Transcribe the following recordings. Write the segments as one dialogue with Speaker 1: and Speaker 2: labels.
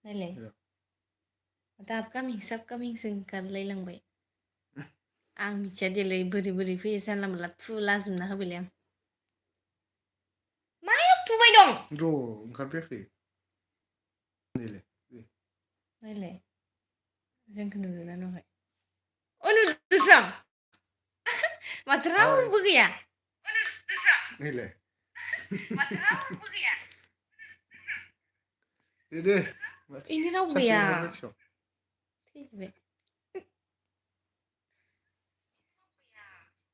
Speaker 1: नायलाय दा आपकामिं जों ओंखारलायलांबाय आं मिथिया देलै बोरै फैयो जानला मोनला थुलाजोबना होबायलै आं मायाव थुबाय दं
Speaker 2: र' ओंखारफैयाखै
Speaker 1: नायलाय जोंखौ नुदोंना नुवाखै नुदोंसं माथो रावबो गैया
Speaker 2: नायलाय माथो रावबो गैया दे
Speaker 1: इनि रावबो
Speaker 2: सासे
Speaker 1: गैया
Speaker 2: ओंखारबाय
Speaker 1: थैजोबबाय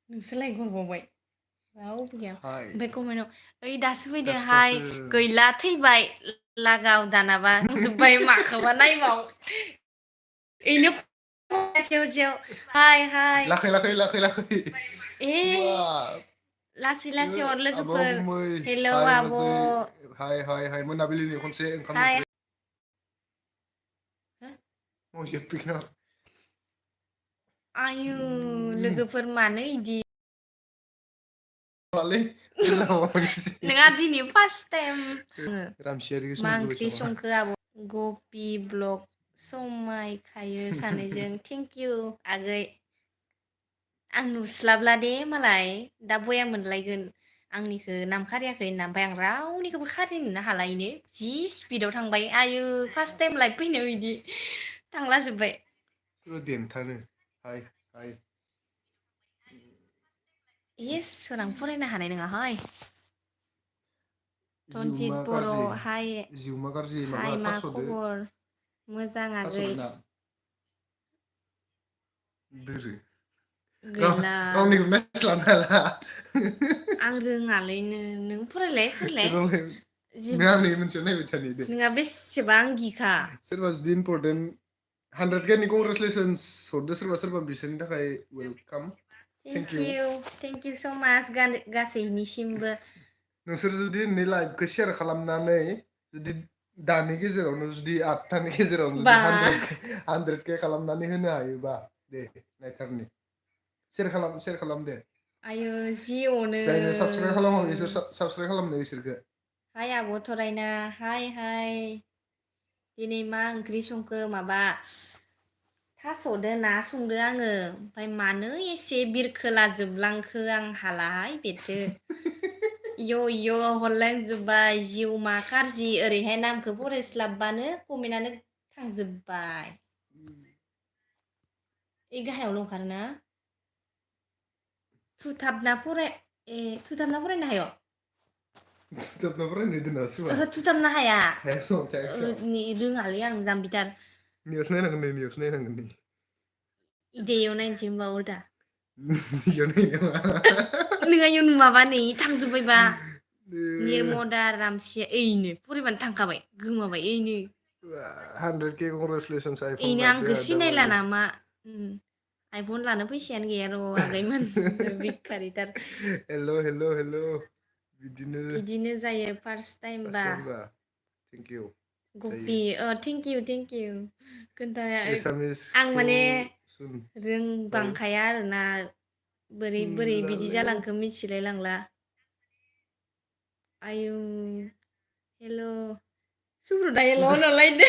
Speaker 1: नोंसोरलाय हरबावबाय रावबो गैया
Speaker 2: हाय
Speaker 1: ओमफ्राय कमेन्टआव ओइ दासो फैदो हाय
Speaker 2: दासो
Speaker 1: गैला थैबाय लागाव दानाबा जोब्बाय माखौबा नायबाव इनो जेव हाय
Speaker 2: लाखै
Speaker 1: ए
Speaker 2: बाब
Speaker 1: लासै हर
Speaker 2: आबौ
Speaker 1: लोगोफोर
Speaker 2: गुमै
Speaker 1: हेलौ
Speaker 2: हाय
Speaker 1: आब'
Speaker 2: बाजै हाय मोनाबिलिनि खनसे ओंखाम
Speaker 1: हाय आयु लोगोफोर मानो इदि नोंहा दिनै फार्स्ट टाइम मा ओंख्रि संखो आब' गपि ब्लग समायखायो सानैजों थेंक इउ आगै आं नुस्लाबला दे मालाय दा बया मोनलायगोन आंनिखौ नाम खारियाखै होनना ओमफ्राय आं रावनिखौबो खारिनोनो हालायनो जि स्पिडाव थांबाय आयु फार्स्ट टाइम लाइभ फैनायाव इदि थांला जोब्बाय
Speaker 2: देनथारो हाय
Speaker 1: इस सोरां फरायनो हानाय नङाहाय रनजित
Speaker 2: जिउमा
Speaker 1: बर'
Speaker 2: गाज्रि
Speaker 1: हाय
Speaker 2: जिउमा गाज्रि माबा
Speaker 1: मा
Speaker 2: थास'दो
Speaker 1: खबर मोजां आगै
Speaker 2: थास'दो ना दोरो
Speaker 1: गैला
Speaker 2: रावनिखौबो नायस्लाबनो हाला
Speaker 1: आं रोङालैनो नों फरायलाय
Speaker 2: नों आंनि मोनसेयाव नायबाय थानि दे
Speaker 1: नोंहा बेसेबां गिखा
Speaker 2: सोरबा जुदि इम्परटेन्ट 100K कंग्रेचुलेसन्स हरदो सोरबा बिसोरनि थाखाय वेलकाम
Speaker 1: थेंक इउ स' माच गासैनिसिमबो
Speaker 2: नोंसोर जुदि नै लाइभखौ शेयार खालामनानै जुदि दानि गेजेरावनो जुदि 8थानि गेजेरावनो
Speaker 1: बा
Speaker 2: जुदि 100K खालामनानै होनो हायोबा दे नायथारनि शेयार खालाम दे
Speaker 1: आयु जि अनो
Speaker 2: जाय साबसक्राइब खालामाखै बिसोर साबसक्राइब खालामदो इसोरखो
Speaker 1: हाय आब' थरायना हाय दिनै मा ओंख्रि संखो माबा थास'दो ना संदो आङो ओमफ्राय मानो एसे बिरखोला जोबलांखो आं हालाहाय बेथो इय हरलायजोब्बाय जिउमा कारजि ओरैहाय नामखौ फरायस्लाबबानो कमेन्टआनो थांजोब्बाय ए गाहायावल' ओंखारोना थुथाबना फरायनो हायो ओहो थुथाबनो हाया रोङालै आं जाम्बिथार
Speaker 2: नियावसो नायनांगोन नै
Speaker 1: इयाव नायनोसै होनबा उल्था
Speaker 2: इयाव नायनो
Speaker 1: नोंहा इयाव नुवाबा नै थांजोब्बायबा निर्मदा रामसिया ओइनो फरायबानो थांखाबाय गोमाबाय ओइनो
Speaker 2: 100K कंग्रेचुलेसन्स आइफन
Speaker 1: ओइनो
Speaker 2: लादो
Speaker 1: आंखौ सिनायला
Speaker 2: दाबादि
Speaker 1: नामा आइफन लानो फैसायानो गैया र' आगैमोन भिखारिथार
Speaker 2: हेल'
Speaker 1: बिदिनो जायो फार्स्ट टाइमबा
Speaker 2: थेंक इउ
Speaker 1: गपि थेंक इउ खोन्थाया आं
Speaker 2: एसामिसखौ
Speaker 1: माने
Speaker 2: सुन हाय
Speaker 1: रोंबांखाया आरोना बोरै बिदि
Speaker 2: होनलालै
Speaker 1: जालांखो मिथिलाय लांला आयु हेल' सुब्रदाय हेल' होनहरलायदो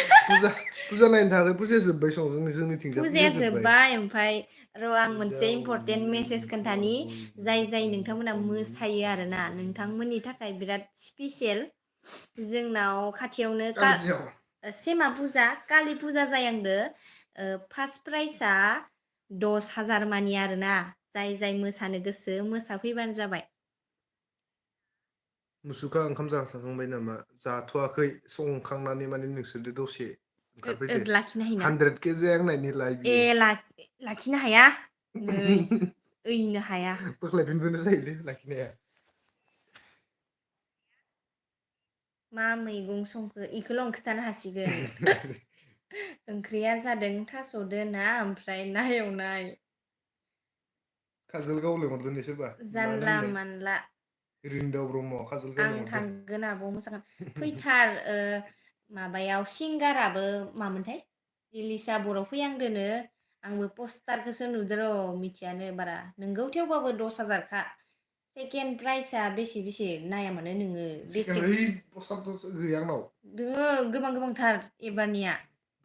Speaker 2: फुजा नायनो थाखाय फुजाया जोब्बाय जोंनिथिंजा
Speaker 1: फुजाया जोब्बाय ओमफ्राय र' आं मोनसे इम्परटेन्ट मेसेज खोन्थानि जाय नोंथांमोना मोसायो आरोना नोंथांमोननि थाखाय बिराद स्पेसियेल जोंनाव खाथियावनो
Speaker 2: गाबोनयाव
Speaker 1: सेमा फुजा कालि फुजा जायांदो फार्स्ट प्राइजआ 10,000 मानि आरोना जाय मोसानो गोसो मोसाफैबानो जाबाय
Speaker 2: मुसुखा ओंखाम जाखांबाय नामा जाथ'वाखै संखांनानै माने नोंसोरजों दसे ओंखारफैदो
Speaker 1: लाखिनो हायोना
Speaker 2: 100K जायांनायनि लाइभ
Speaker 1: ए
Speaker 2: बियो
Speaker 1: लाखिनो हाया नै ओइनो हाया
Speaker 2: बोख्लायफिनबानो जायोलै लाखिनाया
Speaker 1: मा मैगं संखो इखौल' आं खिथानो हासिगोन ओंख्रिया जादों थास'दो ना ओमफ्राय ना एवनाय
Speaker 2: काजोलगाव लिंहरदों सोरबा
Speaker 1: जानला मानला
Speaker 2: रिन्दाव ब्रह्म काजोलगाव
Speaker 1: आं
Speaker 2: लिंहरदों
Speaker 1: थांगोन आब' मोसागोन फैथार माबायाव सिंगाराबो मामोनथाय इलिसा बर' फैहांदोनो आंबो पस्टारखौसो नुदों र' मिथियानो बारा नोंगौ थेवबाबो 10,000 खा सेकेन्ड प्राइजआ बेसे नाया मानो नोङो
Speaker 2: सेकेन्ड ओइ बस्ताबोथ' गैया आंनाव
Speaker 1: दोङो गोबांथार एबारनिया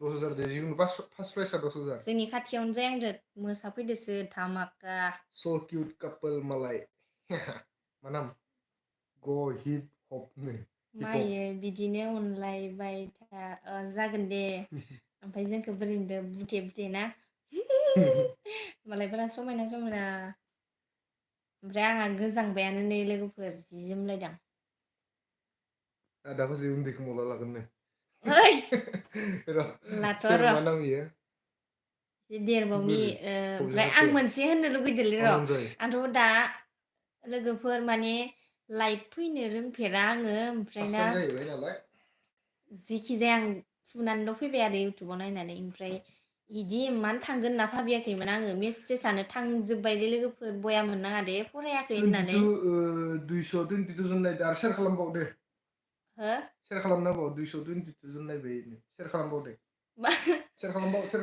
Speaker 2: 10,000 दे जिखुनु फार्स्ट प्राइजआ 10,000
Speaker 1: जोंनि खाथियावनो जायांदो मोसाफैदोसो धामाका
Speaker 2: so cute couple मालाय मा नाम ग हिप हपनो
Speaker 1: मायो बिदिनो अनलायबाय जागोन दे ओमफ्राय जोंखौ बोरै होनदो बुथे ना मालायफोरा समायना ओमफ्राय आंहा गोजांबायानो नै लोगोफोर जि जोमलायदां
Speaker 2: दाबो जे उन्दैखौ मला लागोननो
Speaker 1: ओइ लाथ'
Speaker 2: सोर
Speaker 1: र'
Speaker 2: मा नाम इयो
Speaker 1: देरबावनि ओमफ्राय आं मोनसे होननो लुगैदोंलै र' आंथ' दा लोगोफोर माने लाइभ फैनो रोंफेरा आङो ओमफ्राय ना
Speaker 2: जाहैबाय नालाय
Speaker 1: जिखि जाया आं फुनानैल' फैबाय आरो इउटुबाव नायनानै ओमफ्राय इदि इमान थांगोन होनना भाबियाखैमोन आङो मेसेजानो थांजोब्बायलै लोगोफोर बया मोननाङा दे फरायाखै होननानै
Speaker 2: 222 जन नायदो आरो शेयार खालामबाव दे
Speaker 1: हो
Speaker 2: शेयार खालामनांगौ 222 जन नायबाय शेयार खालामबाव दे शेयार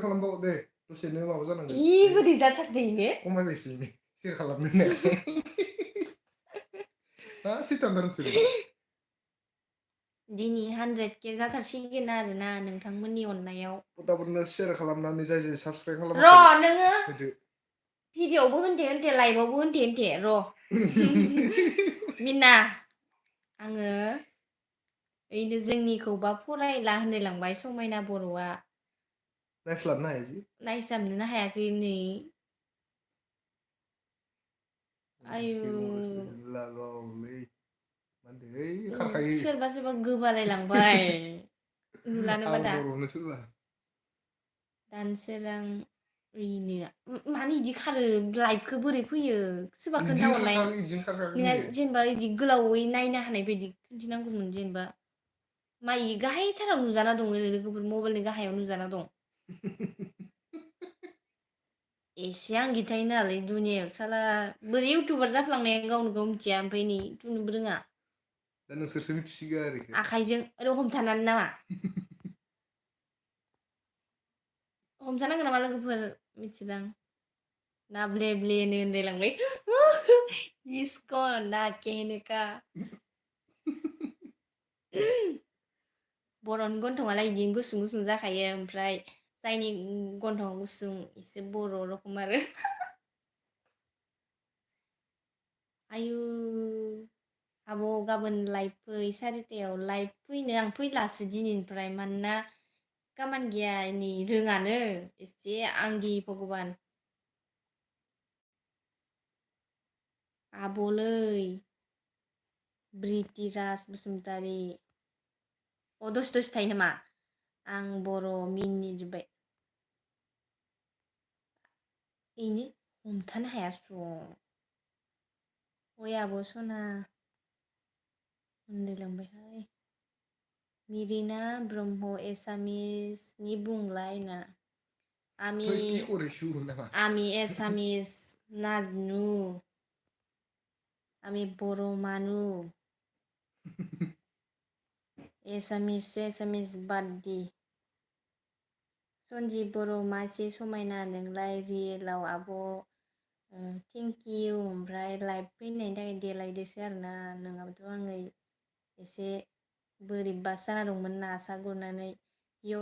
Speaker 2: खालामबाव दे दसेनो माबा जानांगोन
Speaker 1: बोरै जाथारदों इनो
Speaker 2: खमायबायसो इनो शेयार खालामनो होननाया मा सैतान नोंसोरो
Speaker 1: दिनै 100K जाथारसिगोन आरोना नोंथांमोननि अननायाव
Speaker 2: फटाफटनो शेयार खालामनानै जाय साबसक्राइब
Speaker 1: र'
Speaker 2: खालामाखै
Speaker 1: नोङो
Speaker 2: होदो
Speaker 1: भिडिअ'आवबो होनथे लाइभआवबो होनथे र' मिना आङो ओइनो जोंनिखौबा फरायला होनलायलांबाय समायना बर'आ
Speaker 2: नायस्लाबनो हाया जि
Speaker 1: नायस्लाबनोनो हायाखै नै आयु
Speaker 2: लागावलै खारखायो
Speaker 1: सोरबा गोबालायलांबाय नुलानोबा
Speaker 2: आं
Speaker 1: दा
Speaker 2: बर'नो सोरबा
Speaker 1: दानसोरां इनो मानो इदि खारो लाइभखौ बोरै फैयो सोरबा
Speaker 2: इदिनो
Speaker 1: खोन्थाहरलाय
Speaker 2: खारखागोन
Speaker 1: नोंहा
Speaker 2: इयो
Speaker 1: जेनेबा इदि गोलावै नायनो हानाय बायदि खिन्थिनांगौमोन जेनेबा मा इ गाहायथाराव नुजाना दं लोगोफोर मबाइलनि गाहायाव नुजाना दं एसे आं गिथायो नालाय दुनियायाव साला बोरै इउटुबार जाफ्लांनाया गावनो गाव मिथिया ओमफ्राय नै थुनोबो रोङा
Speaker 2: दा नोंसोरसो मिथिसिगो आरो इखो
Speaker 1: आखाइजों ओरै हमथानानै नामा हमथानांगौ नामा लोगोफोर मिथिदां ना ब्ले ब्लेनो होनलायलांबाय इसको ना कहने का बर'नि गन्थंआलाय बिदिनो गुसुं जाखायो ओमफ्राय जायनि गन्थं गुसुं एसे बर' रखम आरो आयु आब' गाबोन लाइभ फै 4टायाव लाइभ फैनो आं फैलासो दिनैनिफ्राय मानोना खामानि गैया नै रोङानो एसे आंगि भगबान आब'लै ब्रिटिराज बसुमतारी दसे थायो नामा आं बर' मिनिजोब्बाय इनो हमथानो हाया ओइ आब' सना होनलायलांबायहाय मिरिना ब्रह्म एसामिसनि बुंलाय ना आमी एसामिस नाजनु आमी बर' मानु एसामिस बाददि सनजिब बर' मासि समायना नोंलाय रियेलाव आब' थेंक इउ ओमफ्राय लाइभ फैनायनि थाखाय देलायदोसो आरोना नङाबाथ' आङो एसे बोरैबासो जाना दंमोन नासा गुरनानै य'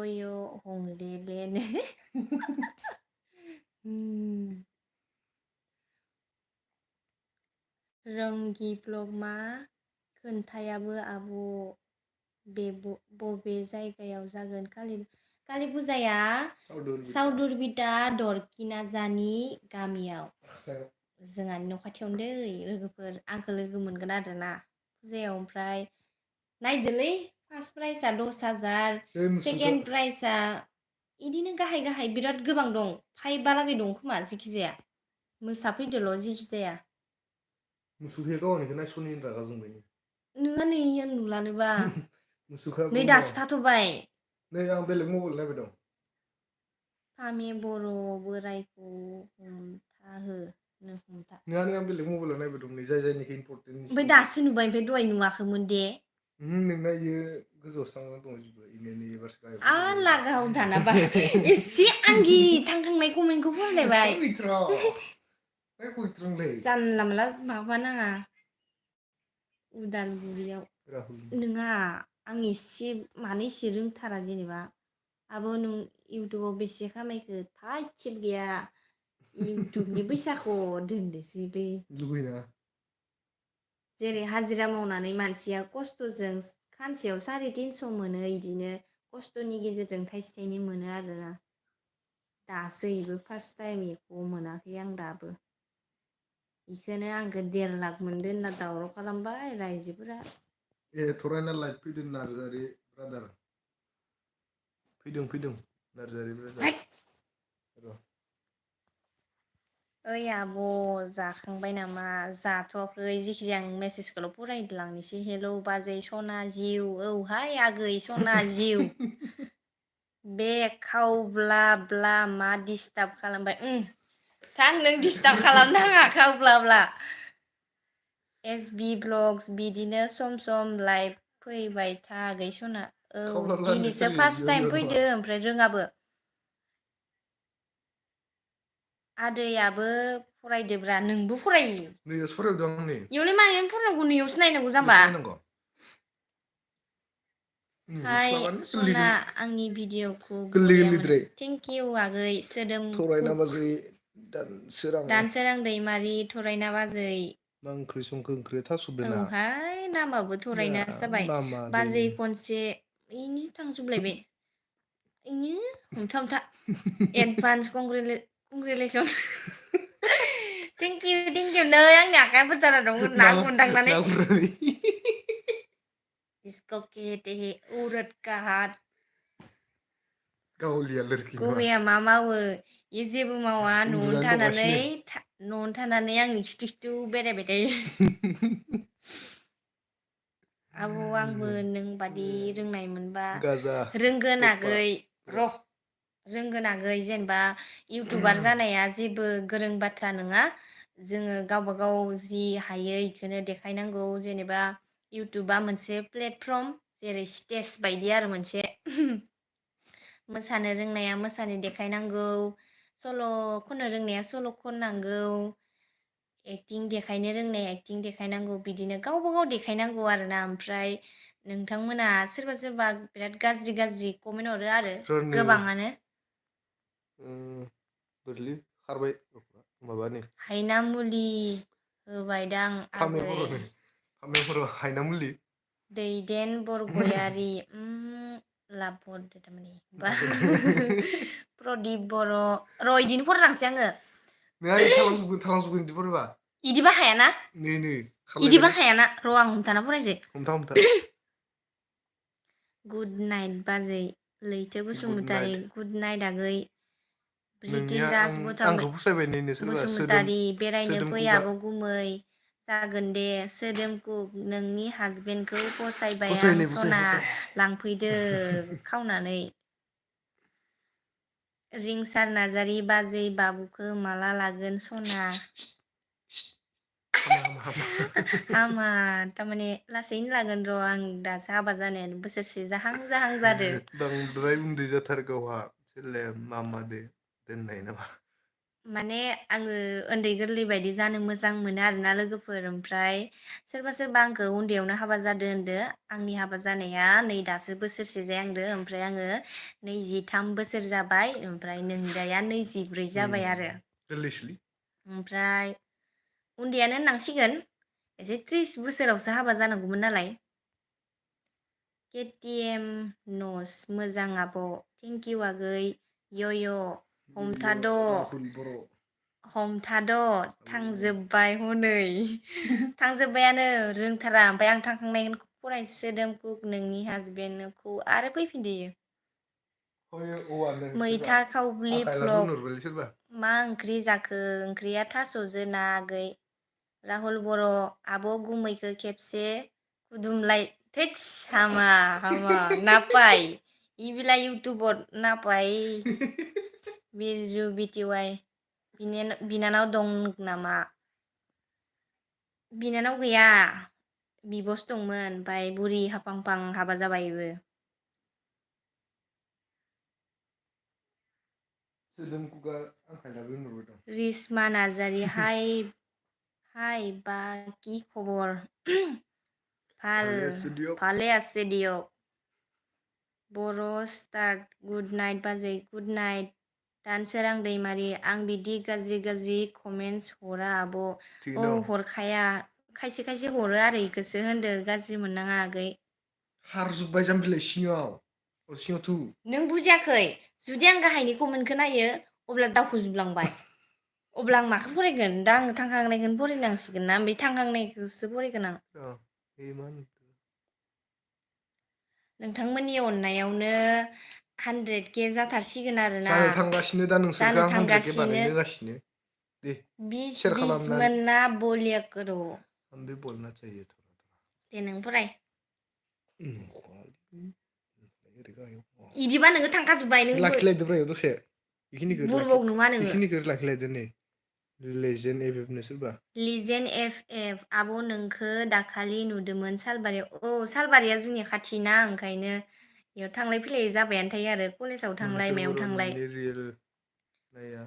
Speaker 1: हंलेलेनो रोंगि ब्लग मा खोन्थायाबो आब' बबे जायगायाव जागोन कालि फुजाया साउदुरबिटा दरकिनाजानि गामियाव जोंहानि न' खाथियावनो दै लोगोफोर आंखौ लोगो मोनगोन आरोना फुजायाव ओमफ्राय नायदोलै फार्स्ट प्राइजआ 10,000 सेकेन्ड प्राइजआ इदिनो गाहाय बिराद गोबां दं 5 दं खोमा जिखि जाया मोसाफैदोल' जिखि जाया
Speaker 2: मुसुखाया गावनिखौ नायस'नि रागा जोंबाय
Speaker 1: नोंहा नै नुलानोबा
Speaker 2: मुसुखाया
Speaker 1: नै दासो थाथ'बाय
Speaker 2: नै आं बेलेग मबाइल नायबाय दं
Speaker 1: फामे बर' बोरायखौ हमथा
Speaker 2: नोंहानो आं बेलेग मबाइलाव नायबाय दं नै जायनिखौ इम्पर्टेन्ट
Speaker 1: ओमफ्राय दासो नुबाय ओमफ्राय दहाय नुवाखैमोन दे
Speaker 2: नोंना इयो गोजौआवसो थांनानै दं एबारसो गाहायाव
Speaker 1: लागाव दानाबा एसे आंगि थांखांनाय कमेन्टखौ फरायलायबाय जानला मोनला माबा नाङा उदालगुरियाव
Speaker 2: राहुल
Speaker 1: नोङा आं एसे मानो एसे रोंथारा जेनेबा आब' नों इउटुबाव बेसे खामायखो थाइसेबो गैया इउटुबनि फैसाखौ दोनदोसै बै
Speaker 2: लुबैना
Speaker 1: जेरै हाजिरा मावनानै मानसिया खस्थ'जों सानसेयाव 350 मोनो इदिनो खस्थ'नि गेजेरजों थाइसे थाइनै मोनो आरोना दासो इबो फार्स्ट टाइम इखौ मोनाखै आं दाबो इखोनो आंखो 1.5 लाख मोनदो होनना दावराव खालामबाय रायजोफोरा
Speaker 2: थरायना लाइट फैदों नार्जारि ब्रादार फैदों नार्जारि ब्रादार र'
Speaker 1: ओइ आब' जाखांबाय नामा जाथ'वाखै जिखिजाया आं मेसेजखौल' फरायलांनोसै हेलौ बाजै सना जिउ औहाय आगै सना जिउ बे खावब्ला ब्ला मा डिस्टार्ब खालामबाय थां नों डिस्टार्ब खालामनाङा खावब्लाब्ला SB ब्लग्स बिदिनो सम सम लाइभ फैबाय था आगै सना औ
Speaker 2: खावलाब्ला होनदो
Speaker 1: दिनैसो
Speaker 2: सोरलै
Speaker 1: फार्स्ट
Speaker 2: बेयाव
Speaker 1: टाइम
Speaker 2: नङा
Speaker 1: फैदो ओमफ्राय रोङाबो आदैयाबो फरायदोब्रा नोंबो फराय
Speaker 2: नैयावसो फरायदों आं नै
Speaker 1: इयावलाय मानो फरायनांगौ नैयावसो नायनांगौ जाम्बा
Speaker 2: बेयावसो नायनांगौ
Speaker 1: हाय
Speaker 2: नुस्लाबानो
Speaker 1: सना आंनि भिडिअखौ
Speaker 2: गोरलै
Speaker 1: बरिया मोनो
Speaker 2: गोरलैद्राय
Speaker 1: थेंक इउ आगै
Speaker 2: थरायना
Speaker 1: सोदोमखुब
Speaker 2: बाजै दानसोरां
Speaker 1: दानसोरां दैमारि थरायना बाजै
Speaker 2: मा ओंख्रि संखो ओंख्रिया थास'दोना
Speaker 1: औहाय नामाबो
Speaker 2: ना
Speaker 1: थरायनासो जाबाय
Speaker 2: नामा
Speaker 1: बाजै
Speaker 2: दोङो
Speaker 1: खनसे इनि थांजोबलायबाय इनो हमथा हमथा एडभान्स कंग्रेलेसन थेंक इउ नै आंनि आखायाबो जाना दं ना गुनदांनानै इसको कहते हैं औरत का हाथ
Speaker 2: गावलिया लोरखि नङा
Speaker 1: गौरिया मा मावो इ जेबो मावा
Speaker 2: उन्दुनानै दंगासिनो
Speaker 1: न'आवनो थानानै आंनि खिथु खिथु बेरायबाय थायो आब' आंबो नों बादि रोंनाय मोनबा
Speaker 2: गाजा
Speaker 1: रोंगोन
Speaker 2: टपा
Speaker 1: आगै र' रोंगोन आगै जेनेबा इउटुबार जानाया जेबो गोरों बाथ्रा नङा जोङो गावबा गाव जि हायो इखौनो देखायनांगौ जेनेबा इउटुबा मोनसे प्लेटफर्म जेरै स्टेज बायदि आरो मोनसे मोसानो रोंनाया मोसानो देखायनांगौ सल' खननो रोंनाया सल' खननांगौ एक्टिं देखायनो रोंनाया एक्टिं देखायनांगौ बिदिनो गावबा गाव देखायनांगौ आरोना ओमफ्राय नोंथांमोना सोरबा सोरबा बिराद गाज्रि गाज्रि कमेन्ट हरो आरो गोबाङानो
Speaker 2: बोरलि खारबाय माबानि
Speaker 1: हायना मुलि होबायदां आगै
Speaker 2: फामेफोराव हायना मुलि
Speaker 1: दैदेन बरगयारि लाभ हरदो थारमाने बा प्रदिप बर' र' इदिनो फरायलांसै आङो
Speaker 2: नोंहा इदि थालांजोबगोन इदि फरायबा
Speaker 1: इदिबा हायाना
Speaker 2: नै
Speaker 1: इदिबा
Speaker 2: खारलायबायलै
Speaker 1: हायाना र' आं हमथाना फरायसै
Speaker 2: हमथा
Speaker 1: गुड नाइट बाजै लैथो
Speaker 2: good
Speaker 1: Basumatary
Speaker 2: night
Speaker 1: good night आगै
Speaker 2: नोंनिया
Speaker 1: रितिराज
Speaker 2: आंखौ फसायबाय नैनो सोरबा
Speaker 1: बसुमतारी बेरायनो
Speaker 2: सोदोम
Speaker 1: फै
Speaker 2: खुगा
Speaker 1: आब' गुमै जागोन दे सोदोमखौ नोंनि हासबेन्डखौ फसायबाय आं
Speaker 2: फसायलाय फसाय
Speaker 1: सना
Speaker 2: फसाय
Speaker 1: लांफैदो खावनानै रिंसार नार्जारि बाजै बाबुखौ माला लागोन सना हामा थारमाने लासैनो लागोन र' आं दासो हाबा जानायानो बोसोरसे जाहां जाहां जादो
Speaker 2: बांद्राय उन्दै जाथार गावहा सोरलाया मामादो दोननाय नामा
Speaker 1: माने आङो उन्दै गोरलै बायदि जानो मोजां मोनो आरोना लोगोफोर ओमफ्राय सोरबा सोरबा आंखौ उन्दैयावनो हाबा जादो होनदो आंनि हाबा जानाया नै दासो बोसोरसे जायांदो ओमफ्राय आङो 23 बोसोर जाबाय ओमफ्राय नोंदाया 24 जाबाय आरो
Speaker 2: गोरलैसोलै
Speaker 1: ओमफ्राय उन्दैयानो होननांसिगोन एसे 30 बोसोरावसो हाबा जानांगौमोन नालाय केटिएम नस मोजां आब' थेंकिउ आगै यय' हमथाद'
Speaker 2: राहुल बर'
Speaker 1: हमथाद' थांजोब्बाय हनै थांजोब्बायानो रोंथारा ओमफ्राय आं थांखांनायखौ फरायसोदों कुक नोंनि हासबेन्डखौ आरो फैफिनदो इयो मैथा खावब्लि
Speaker 2: आखाइला
Speaker 1: भ्लग
Speaker 2: बुंहरबायलै सोरबा
Speaker 1: मा ओंख्रि जाखो ओंख्रिया थास'जो ना आगै राहुल बर' आब' गुमैखौ खेबसे खुदुमलाय थैस हामा हामा नापाय इबिला इउटुबर नापाय बिरजु बिटिवाइ बिनानाव दं नामा बिनानाव गैया बिब'सो दंमोन ओमफ्राय बुरि हाफांफां हाबा जाबाय इबो रिसमा नार्जारि हाय बा कि खबर भाले आसे दियक बर' स्टार्ट गुड नाइट बाजै गुड नाइट दानसोरां दैमारि आं बिदि गाज्रि कमेन्टस हरा आब' औ हरखाया खायसे हरो आरो इखौसो होनदो गाज्रि मोननाङा आगै
Speaker 2: हारजोब्बाय जामबिलाय सिङाव सिङाव थु
Speaker 1: नों बुजियाखै जुदि आं गाहायनि कमेन्टखौ नायो अब्ला दावखोजोबलांबाय अब्ला आं माखौ फरायगोन दा आङो थांखांनायखौनो फरायनांसिगोन ना बे थांखांनायखौसो फरायगोन आं नोंथांमोननि अननायावनो 100K जाथारसिगोन आरोना
Speaker 2: जानो थांगासिनो दा नोंसोरखौ
Speaker 1: जानो
Speaker 2: आं 100K
Speaker 1: थांगासिनो
Speaker 2: बानायनो होगासिनो दे
Speaker 1: 20 मन्ना बोलिया करो
Speaker 2: हम भी बोलना चाहिए थोड़ा
Speaker 1: दे नों फराय
Speaker 2: थोड़ा
Speaker 1: इदिबा नोङो थांखाजोब्बाय नों
Speaker 2: लाखिलायदोब्रा दसे
Speaker 1: बुरबावनो मा नोङो
Speaker 2: बेखिनिखौ लाखिलायदो नै लेजेन्ड एफनो सोरबा
Speaker 1: लिजेन एफ आब' नोंखो दाखालि नुदोंमोन सालबारियाव औ सालबारिया जोंनि खाथिना ओंखायनो बेयाव थांलाय फैलाय जाबायानो थायो आरो कलेजाव थांलाय
Speaker 2: मनेस्वर
Speaker 1: मायाव
Speaker 2: बर'
Speaker 1: थांलाय
Speaker 2: नोंनि रियेल नाया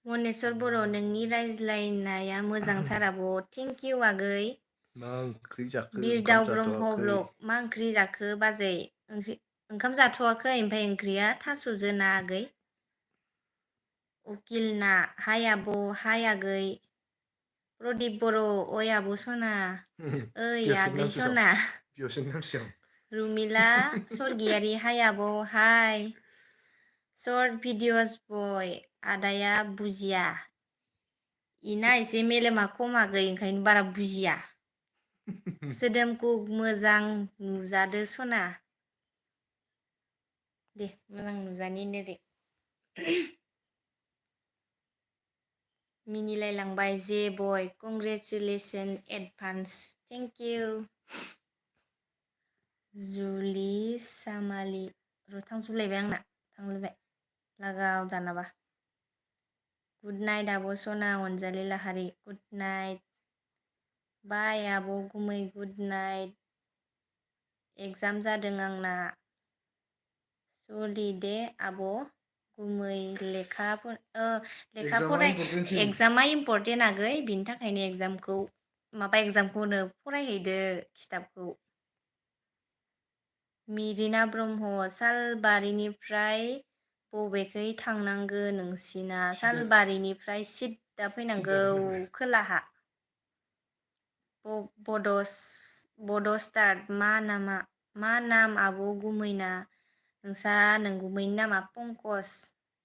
Speaker 1: मनेस्वर बर' नोंनि रायज्लायनाया मोजांथार आब' थेंक इउ आगै
Speaker 2: मा ओंख्रि जाखो ओंखाम
Speaker 1: बिरदाव ब्रह्म
Speaker 2: जाथ'वाखै
Speaker 1: ब्लग मा ओंख्रि जाखो बाजै ओंखाम जाथ'वाखै ओमफ्राय ओंख्रिया थास'जों ना आगै उकिल ना हाय आब' हाय आगै प्रदिप बर' ओइ आब' सना ओइ आगै सना रुमिला सरगियारि हाय आब' हाय सर्ट भिडिअस बय आदाया बुजिया इना एसे मेलेमा खम आगै ओंखायनो बारा बुजिया सोदोमखौ मोजां नुजादो सना दे मोजां नुजानि नेरे मिनिलायलांबाय जे बय कंग्रेचुलेसन एडभान्स थेंक इउ जुलि सामालि र' थांजोबलायबाय आंना थांलायबाय लागाव दानाबा गुड नाइट आब' सना अनजालि लाहारि गुड नाइट बाय आब' गुमै गुड नाइट एगजाम जादों आंना सलि दे आब' गुमै लेखा फराय एगजामा इम्परटेन्ट आगै बिनि थाखायनो एगजामखौनो फरायहैदो खिथाबखौ मिरिना ब्रह्म सालबारिनिफ्राय बबेखै थांनांगो नोंसिना सालबारिनिफ्राय सिद्दा फैनांगौ खोलाहा बड' स्टार्ट मा नाम आब' गुमैना नोंसा नोंगुमैनि नामा पंकज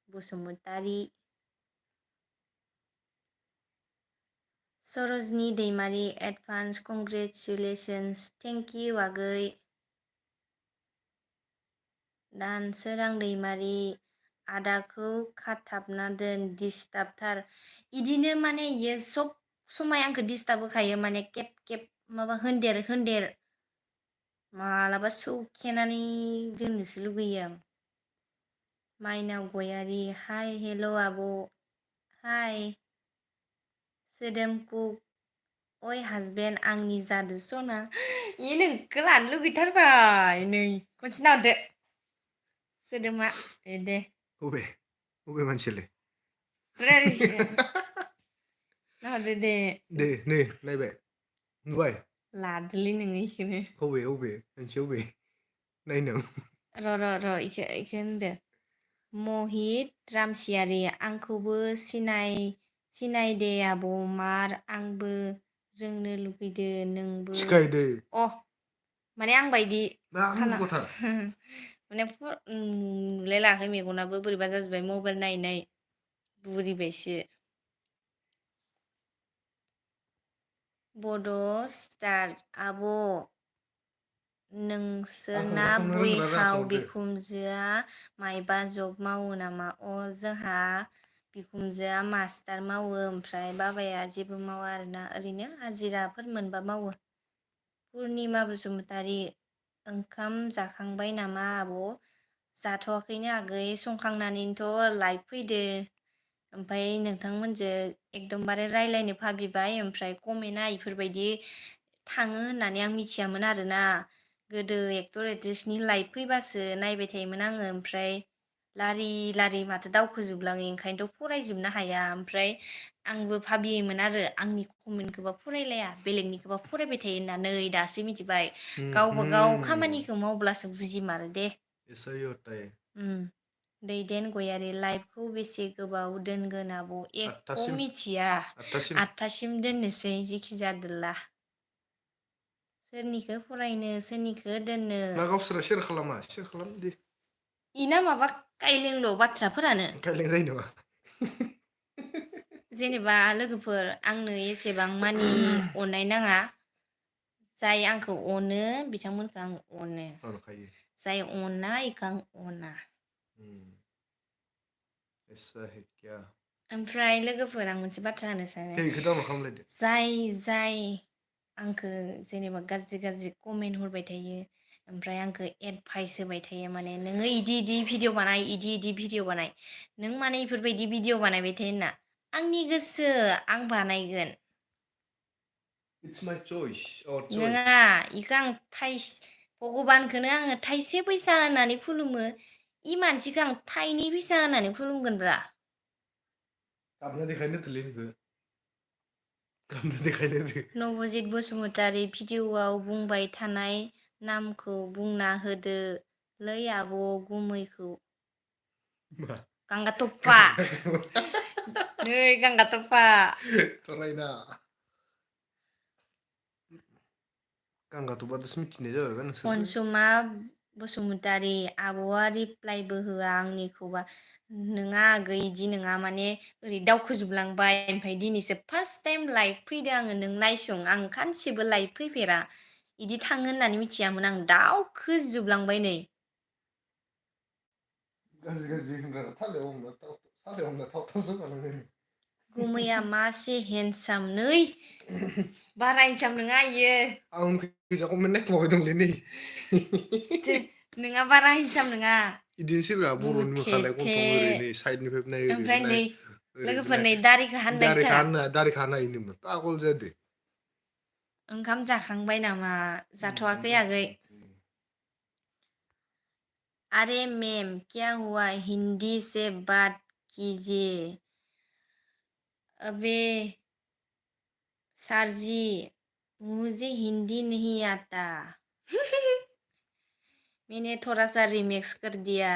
Speaker 1: बसुमतारी सरजनि दैमारि एडभान्स कंग्रेचुलेसन्स थेंक इउ आगै दानसोरां दैमारि आदाखौ खाथाबना दोन दिस्टाबथार इदिनो माने इयो सब समाय आंखौ दिस्टार्ब होखायो माने केब माबा होनदेर मालाबा सौखेनानै दोननोसो लुगैयो आं माइनाव गयारि हाय हेल' आब' हाय सोदोमखौ ओइ हासबेन्ड आंनि जादो सना इ नोंखौ लानो लुगैथारबाय नै खनसे नाहरदो सोदोमा दे
Speaker 2: अबे मानसियालाय
Speaker 1: नाहरदो दे
Speaker 2: नै नायबाय नुबाय
Speaker 1: लादोलै नोङो इखौनो
Speaker 2: अबे मोनसे अबे नायनां
Speaker 1: र' इखो होनदो महित रामसियारि आंखौबो सिनायदे आब' मार आंबो रोंनो लुगैदो नोंबो
Speaker 2: सिखायदो
Speaker 1: माने आं बायदि
Speaker 2: मा मुगथार
Speaker 1: माने नुलाय लाङाखै मेगनाबो बोरैबा जाजोब्बाय मबाइल नायै बुरिबायसो बड' स्टार आब' नोंसोरना
Speaker 2: संनो रोंगोना रोङासै
Speaker 1: बैहाव
Speaker 2: हरदो
Speaker 1: बिखुनजोआ मायबा जब मावो नामा जोंहा बिखुनजोआ मास्टार मावो ओमफ्राय बाबाया जेबो मावा आरोना ओरैनो हाजिराफोर मोनबा मावो पुर्निमा बसुमतारी ओंखाम जाखांबाय नामा आब' जाथ'वाखैनो आगै संखांनानैनोथ' लाइभ फैदो ओमफ्राय नोंथांमोनजों एकदमबारे रायलायनो भाबिबाय ओमफ्राय कमेन्टआ इफोरबायदि थाङो होननानै आं मिथियामोन आरोना गोदो एक्टर एक्ट्रिसनि लाइभ फैबासो नायबाय थायोमोन आङो ओमफ्राय लारि लारि माथो दावखोजोबलाङो ओंखायनोथ' फरायजोबनो हाया ओमफ्राय आंबो भाबियोमोन आरो आंनि कमेन्टखौबा फरायलाया बेलेगनिखौबा फरायबाय थायो होनना नै दासो मिथिबाय गावबा गाव खामानिखौ मावब्लासो बुजिमारो दे
Speaker 2: ऐसा ही होता है
Speaker 1: दैदेन गयारि लाइफखौ बेसे गोबाव दोनगोन आब' एख'
Speaker 2: आठथासिम
Speaker 1: मिथिया
Speaker 2: आठथासिम
Speaker 1: 8थासिम दोननोसै जिखि जादोला सोरनिखौ फरायनो सोरनिखौ दोननो
Speaker 2: ना गावसोरा शेयार खालामा शेयार खालाम दे
Speaker 1: इना माबा काइलेंल' बाथ्राफोरानो
Speaker 2: खायलें जायो नामा
Speaker 1: जेनेबा लोगोफोर आंनो एसेबां मानि अननाय नाङा जाय आंखौ अनो बिथांमोनखौ आं अनो
Speaker 2: अनखायो
Speaker 1: जाय अना इखौ आं अना
Speaker 2: ऐसा है क्या
Speaker 1: ओमफ्राय लोगोफोर आं मोनसे बाथ्रा होनो सानो
Speaker 2: बेखौ डाउनलड खालामलायदो
Speaker 1: जाय आंखौ जेनेबा गाज्रि गाज्रि कमेन्ट हरबाय थायो ओमफ्राय आंखौ एडभाइस होबाय थायो माने नोङो इदि भिडिअ बानाय इदि भिडिअ बानाय नों माने इफोरबायदि भिडिअ बानायबाय थायो होनना आंनि गोसो आं बानायगोन
Speaker 2: It's my choice our choice
Speaker 1: नङा इखौ आं भगबानखौनो आङो थाइसे फैसा होननानै खुलुमो इ मानसिखौ आं थाइनै फैसा होननानै खुलुमगोनब्रा
Speaker 2: गाबना देखायनो होदोलै नोंखौ गाबना देखायनो होदो
Speaker 1: नबजित बसुमतारी भिडिअआव बुंबाय थानाय नामखौ बुंना होदोलै आब' गुमैखौ
Speaker 2: मा
Speaker 1: गांगाथफा नै गांगाथफा
Speaker 2: थरायना गांगाथफादोसो मिथिनाय जाबायबा नोंसोरबो
Speaker 1: अनसुमा बसुमतारी आब'आ रिप्लायबो होआ आंनिखौबा नोङा आगै इदि नङा माने ओरै दावखोजोबलांबाय ओमफ्राय दिनैसो फार्स्ट टाइम लाइभ फैदो आङो नों नायसं आं खानसेबो लाइभ फैफेरा इदि थाङो होननानै मिथियामोन आं दावखोजोबलांबाय नै
Speaker 2: गाज्रि होनग्रा सालायाव हमना थाव थाव जगालांबाय
Speaker 1: गुमैया मासे हेन्डसाम नै बारा हेन्डसाम नङा इयो
Speaker 2: आं फैसा कमेन्ट नायखुमाबाय दंलै नै
Speaker 1: नोंहा बारा हेन्डसाम नङा
Speaker 2: इदिनोसैब्रा बर'नि मोखांलाय
Speaker 1: बुथेथे
Speaker 2: गन्थं ओरै नै साइडनिफ्राय नाय ओरैबो
Speaker 1: ओमफ्राय
Speaker 2: नाय
Speaker 1: नै
Speaker 2: ओरैबो
Speaker 1: लोगोफोर
Speaker 2: नाय
Speaker 1: नै दारिखौ हानबाय बिथाङा
Speaker 2: दारि खाना इनोमोन पागल जादो
Speaker 1: ओंखाम जाखांबाय नामा जाथ'वाखै आगै अरे मैम क्या हुआ हिंदी से बात कीजिए अबे सरजी मुझे हिंदी नहीं आता मैंने थोड़ा सा रिमिक्स कर दिया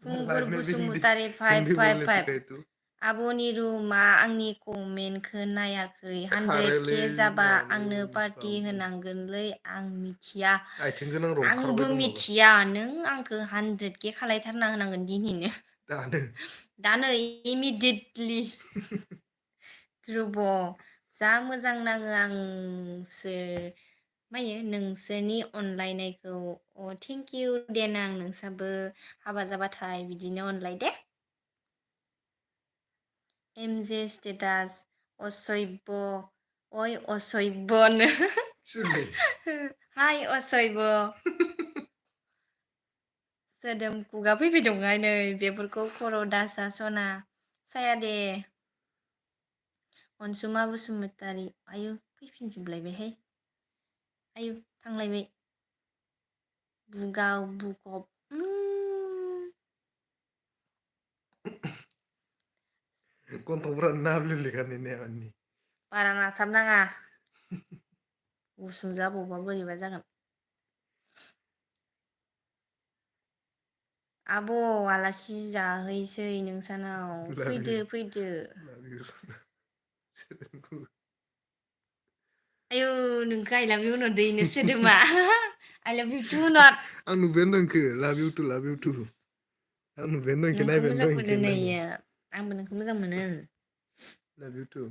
Speaker 1: खुंगुर बसुमतारी
Speaker 2: हिंदी बोलने
Speaker 1: 555
Speaker 2: सिखाई तू
Speaker 1: आब'नि रुमा आंनि कमेन्टखौ नायाखै 100K
Speaker 2: खारेलै
Speaker 1: जाबा
Speaker 2: नानि
Speaker 1: आंनो पार्टि
Speaker 2: बाबु
Speaker 1: होनांगोनलै आं मिथिया
Speaker 2: आथिं गोनां र'
Speaker 1: आंबो
Speaker 2: ओंखारबाय दं माबा
Speaker 1: मिथिया नों आंखौ 100K खालायथारना होनांगोन दिनैनो
Speaker 2: दानो
Speaker 1: दानो इमिडियेटलि ध्रुब जा मोजां नाङो आंसो मायो नोंसोरनि अनलायनायखौ अ थेंक इउ देनां नोंसाबो हाबा जाबाथाय बिदिनो अनलाय दे एमजे स्टेटास असभ्य ओइ असभ्यनो
Speaker 2: सोरलै
Speaker 1: हाय असभ्य सोदोम खुगा फैबाय दंहाय नै बेफोरखौ खर' दासा सना साया दे अनसुमा बसुमतारी आयु फैफिनजोबलायबायहाय आयु थांलायबाय बुगाव बुगब
Speaker 2: गन्थंफ्रानो नाब्लेलेखानाय ने आंनि
Speaker 1: बारा नाथाबनाङा गुसुं जाबावबा बोरैबा जागोन आब' आलासि जाहैसै नोंसानाव फैदो फैदो आयु नोंखौ आइ लाभ इउ होनहरदो इनो सोदोमा आइ लाभ इउ टु नट
Speaker 2: आं नुबायानो दं इखो लाभ इउ टु आं नुबायानो दं इखो
Speaker 1: नोंखौ
Speaker 2: नायबायानो
Speaker 1: मोजां
Speaker 2: दं इखो
Speaker 1: मोनो नै
Speaker 2: होननानै
Speaker 1: इयो आंबो नोंखौ मोजां मोनो
Speaker 2: लाभ इउ टु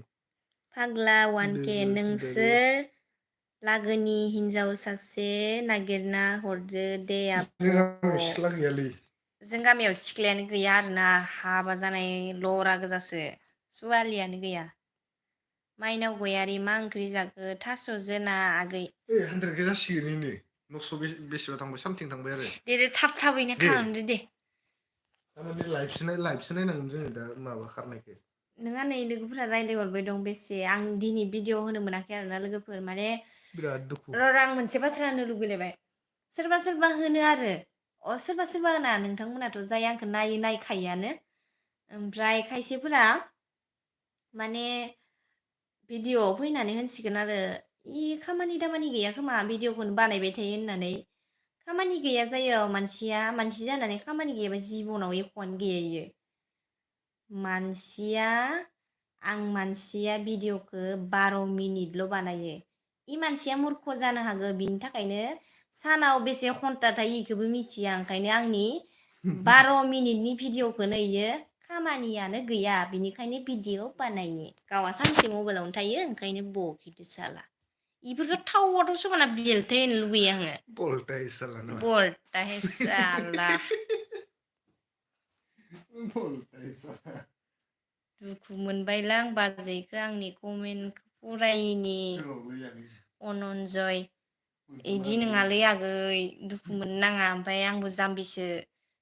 Speaker 1: फाग्ला 1K नोंसोर लागोनि हिनजाव सासे नागिरना हरदो दे आब'
Speaker 2: जोंहा सिख्ला गैयालै
Speaker 1: जों गामियाव सिख्लायानो गैया आरोना हाबा जानाय लरा गोजासो जुवालियानो गैया माइनाव गयारि मा ओंख्रि जाखो थास'जों ना आगै
Speaker 2: 100K जासिगोन इनो नक्स' बेसेबा थांबाय सामथिं थांबाय आरो
Speaker 1: दे थाब थाबैनो खालामदो दे
Speaker 2: थारमाने लाइभसो नायनांगोन जोङो दा माबा खारनायखो
Speaker 1: नोंहा नै लोगोफोरा रायज्लायहरबाय दं बेसे आं दिनै भिडिअ होनो मोनाखै आरोना लोगोफोर माने
Speaker 2: बिराद दुखु
Speaker 1: र' आं मोनसे बाथ्रा होनो लुगैलायबाय सोरबा होनो आरो सोरबा सोरबा होना नोंथांमोनाथ' जाय आंखौ नायो नायखायोआनो ओमफ्राय खायसेफोरा माने भिडिअ'आव फैनानै होनसिगोन आरो इ खामानि दामानि गैया खोमा भिडिअ'खौनो बानायबाय थायो होननानै खामानि गैया जायो मानसि जानानै खामानि गैयाबा जिबनाव एख'आनो गैया इयो मानसिया भिडिअ'खौ 12 मिनिटल' बानायो इ मानसिया मूर्ख जानो हागौ बिनि थाखायनो सानाव बेसे घन्टा थायो इखौबो मिथिया ओंखायनो आंनि 12 मिनिटनि भिडिअ'खौनो इयो खामानियानो गैया बिनिखायनो भिडिअ' बानायो गावा सानसे मबाइलावनो थायो ओंखायनो बकिदो साला इफोरखौ थावआथ' सोबाना बेलथाय होनो लुगैयो आङो
Speaker 2: बलटाय साला ना
Speaker 1: बलटाहे साला
Speaker 2: बलटाय साला
Speaker 1: दुखु मोनबायलां बाजैखौ आंनि कमेन्ट फरायिनि अनन्जय इदि नङालै आगै दुखु मोननो नाङा ओमफ्राय आंबो जाम्बिसो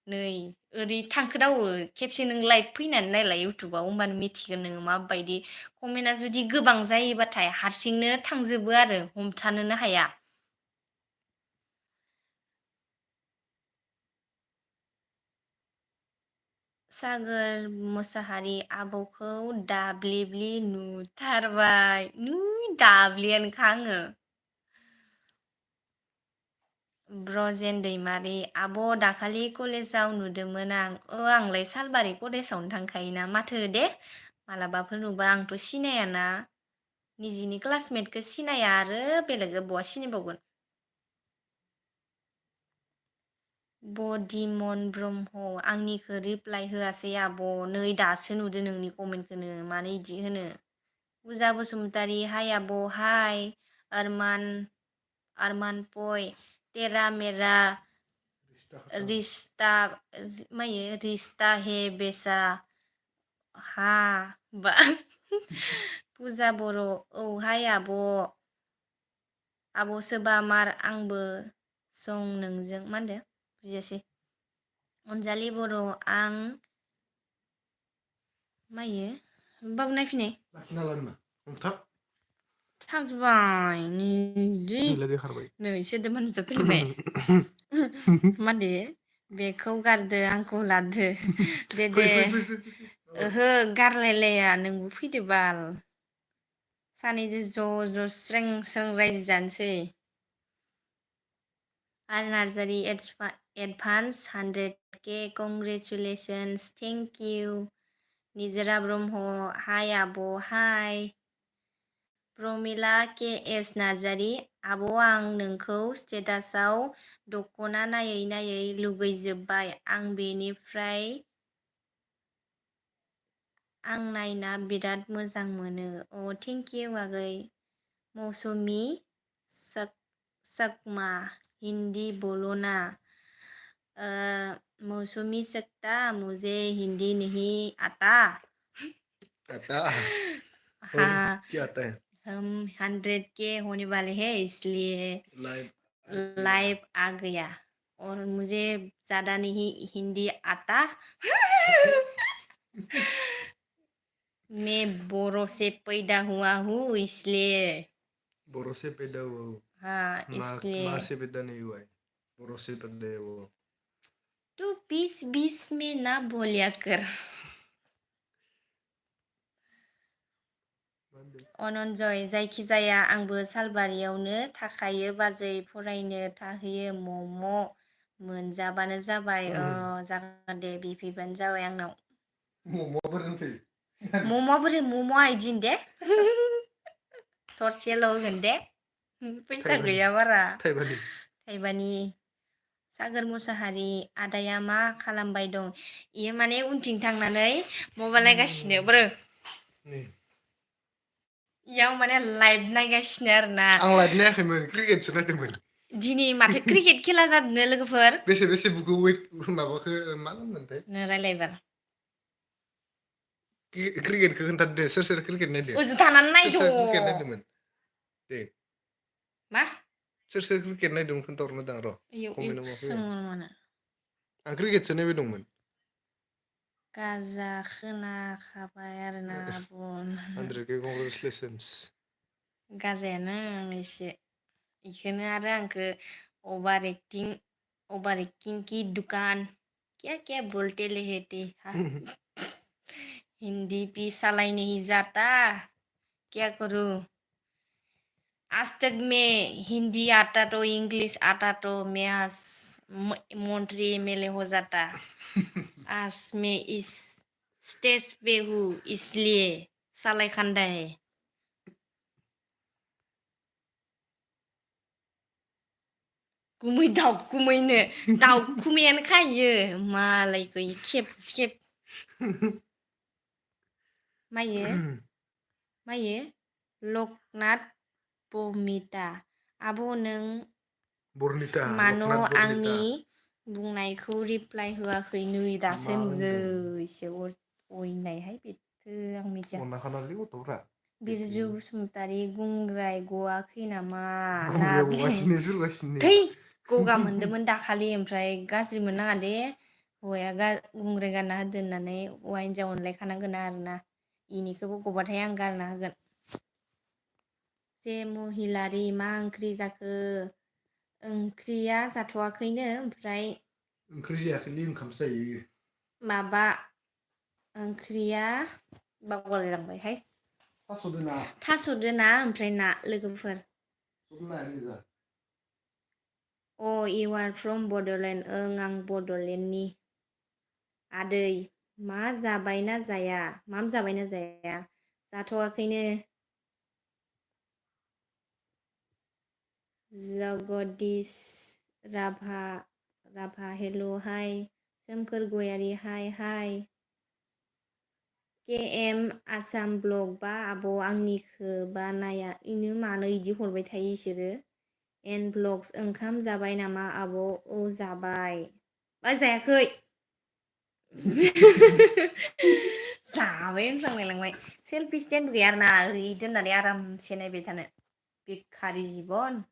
Speaker 1: नै ओरै थांखोदावो खेबसे नों लाइभ फैनानै नायलाय इउटुबाव होमबानो मिथिगोन नोङो माबायदि कमेन्टआ जुदि गोबां जायोबाथाय हारसिंनो थांजोबो आरो हमथानोनो हाया सागोर मोसाहारि आबौखौ दाब्लिब्लि नुथारबाय दाब्लियानोखा आङो ब्रजेन दैमारि आब' दाखालि कलेजाव नुदोंमोन आंलाय सालबारि कलेजावनो थांखायोना माथो दे मालाबाफोर नुबा आंथ' सिनायाना निजिनि क्लासमेटखौ सिनाया आरो बेलेगखौ बहा सिनायबावगोन बदिमन ब्रह्म आंनिखौ रिप्लाय होआसै आब' नै दासो नुदो नोंनि कमेन्टखौनो मानो इदि होनो फुजा बसुमतारी हाय आब' हाय आरमान पय तेरा मेरा रिश्ता है बेसा हा बा फुजा बर' औहाय आब' सोबा मार आंबो सं नोंजों मा होनदो बुजियासै अनजालि बर' आं मायो बाबु नायफिनाय थांजोब्बाय नै सोदोबा नुजाफैलायबाय मादे बेखौ गारदो आंखौ लादो दे ओहो गारलायलाया नोंबो फैदो बाल सानैजों ज' स्रें स्रें रायजो जानोसै R Narzary advance 100K congratulations thank you Nijora Brahma हाय आब' हाय प्रमिला KS नार्जारि आब' आं नोंखौ स्टेटासआव दख'ना नायै नायै लुगैजोब्बाय आं बेनिफ्राय आं नायना बिराद मोजां मोनो थेंक इउ आगै मौसुमि सकमा हिंदी बोलो ना मौसुमी सकता मुझे हिंदी नहीं आता हाँ
Speaker 2: क्या आता है
Speaker 1: हम 100K होने वाले हैं इसलिए लाइव आ गया और मुझे ज़्यादा नहीं हिंदी आता मैं बोरो से पैदा हुआ हूँ इसलिए
Speaker 2: बोरो से पैदा हुआ हूँ
Speaker 1: हाँ इसलिए
Speaker 2: माँ से पैदा नहीं हुआ है बोरो से पैदा है वो
Speaker 1: तू बीच बीच में ना बोलिया कर अनन्जय जायखिजाया आंबो सालबारियावनो थाखायो बाजै फरायनो थाहैयो मम' मोनजाबानो जाबाय जागोन दे बिफैबानो जाबाय आंनाव मम'आ इदि दे थरसेल' होगोन दे फैसा गैया बारा थाइबानि सागोर मुसाहारि आदाया मा खालामबाय दं इयो माने उनथिं थांनानै मबाइल नायगासिनो ब्रो इयाव माने लाइभ नायगासिनो आरोना
Speaker 2: आं लाइभ नायाखैमोन क्रिकेटसो नायदोंमोन
Speaker 1: दिनै माथो क्रिकेट खेला जादोंनो लोगोफोर
Speaker 2: बेसे बुखो माबाखौ मा होनोमोनथाय
Speaker 1: नो रायलायबार
Speaker 2: क्रिकेटखौ खोन्थादो सोर क्रिकेट नायदो
Speaker 1: ओजों थानानै नायद'
Speaker 2: सोर क्रिकेट नायदोंमोन दे
Speaker 1: मा
Speaker 2: सोर क्रिकेट नायदोंमोन खोन्थाहरनो दां र' कमेन्टआव मा फैगोन आं क्रिकेटसो नायबाय दंमोन
Speaker 1: गाजा खोनाखाबाय आरोना बुन
Speaker 2: 100K कंग्रेचुलेसन्स
Speaker 1: गाजायानो एसे इखोनो आरो आंखो अभार एक्टिं ओबारे किंकी दुकान क्या क्या बोलते लेते हाँ हिंदी भी सालाई नहीं जाता क्या करूँ आज तक में हिंदी आता तो इंग्लिश आता तो मैं आज मंत्री एमएलए हो जाता आज मैं इस स्टेज पे हूँ इसलिए सालाई खांदा है गुमै दाउखुमैनो दाउखुमैयानो खायो मालायखौ खेब खेब मायो लकनाथ बमिता आब' नों
Speaker 2: बरनिता
Speaker 1: मानो
Speaker 2: लकनाथ बरनिता
Speaker 1: आंनि बुंनायखौ रिप्लाय होआखै नै दासो
Speaker 2: मा होनदों
Speaker 1: नुयोसो अयनायहाय बेथो आं मिथिया
Speaker 2: अनना खानालै गथ'फ्रा
Speaker 1: बिरजु बसुमतारी गुंग्राय गवाखै नामा ना
Speaker 2: गुंग्राया गगासिनो सोरगासिनो
Speaker 1: थै गगा मोनदोंमोन दाखालि ओमफ्राय गाज्रि मोननाङा दे हौवाया गुंग्राय गानना होदो होननानै हौवा हिन्जाव अनलायखानांगोन आरोना इनिखौबो गबाथाय आं गारना होगोन जे महिलारि मा ओंख्रि जाखो ओंख्रिया जाथ'वाखैनो ओमफ्राय
Speaker 2: ओंख्रि जायाखैलै ओंखामसो जायो
Speaker 1: माबा ओंख्रिया बावगारलायलांबायहाय थास'दो ना ओमफ्राय ना लोगोफोर अ इउ आर फ्रम बड'लेण्ड ओं आं बड'लेण्डनि आदै मा जाबायना जाया जाथ'वाखैनो जगदीश राभा हेल' हाय सोमखोर गयारि हाय केएम आसाम ब्लग बा आब' आंनिखो बा नाया इनो मानो इदि हरबाय थायो इसोरो एन ब्लग्स ओंखाम जाबाय नामा आब' औ जाबाय जायाखै जाबाय होनफ्लांलायलांबाय सेल्फि स्टेन्ड गैया आरोना ओरै दोननानै आरामसे नायबाय थानो बेखारि जिबन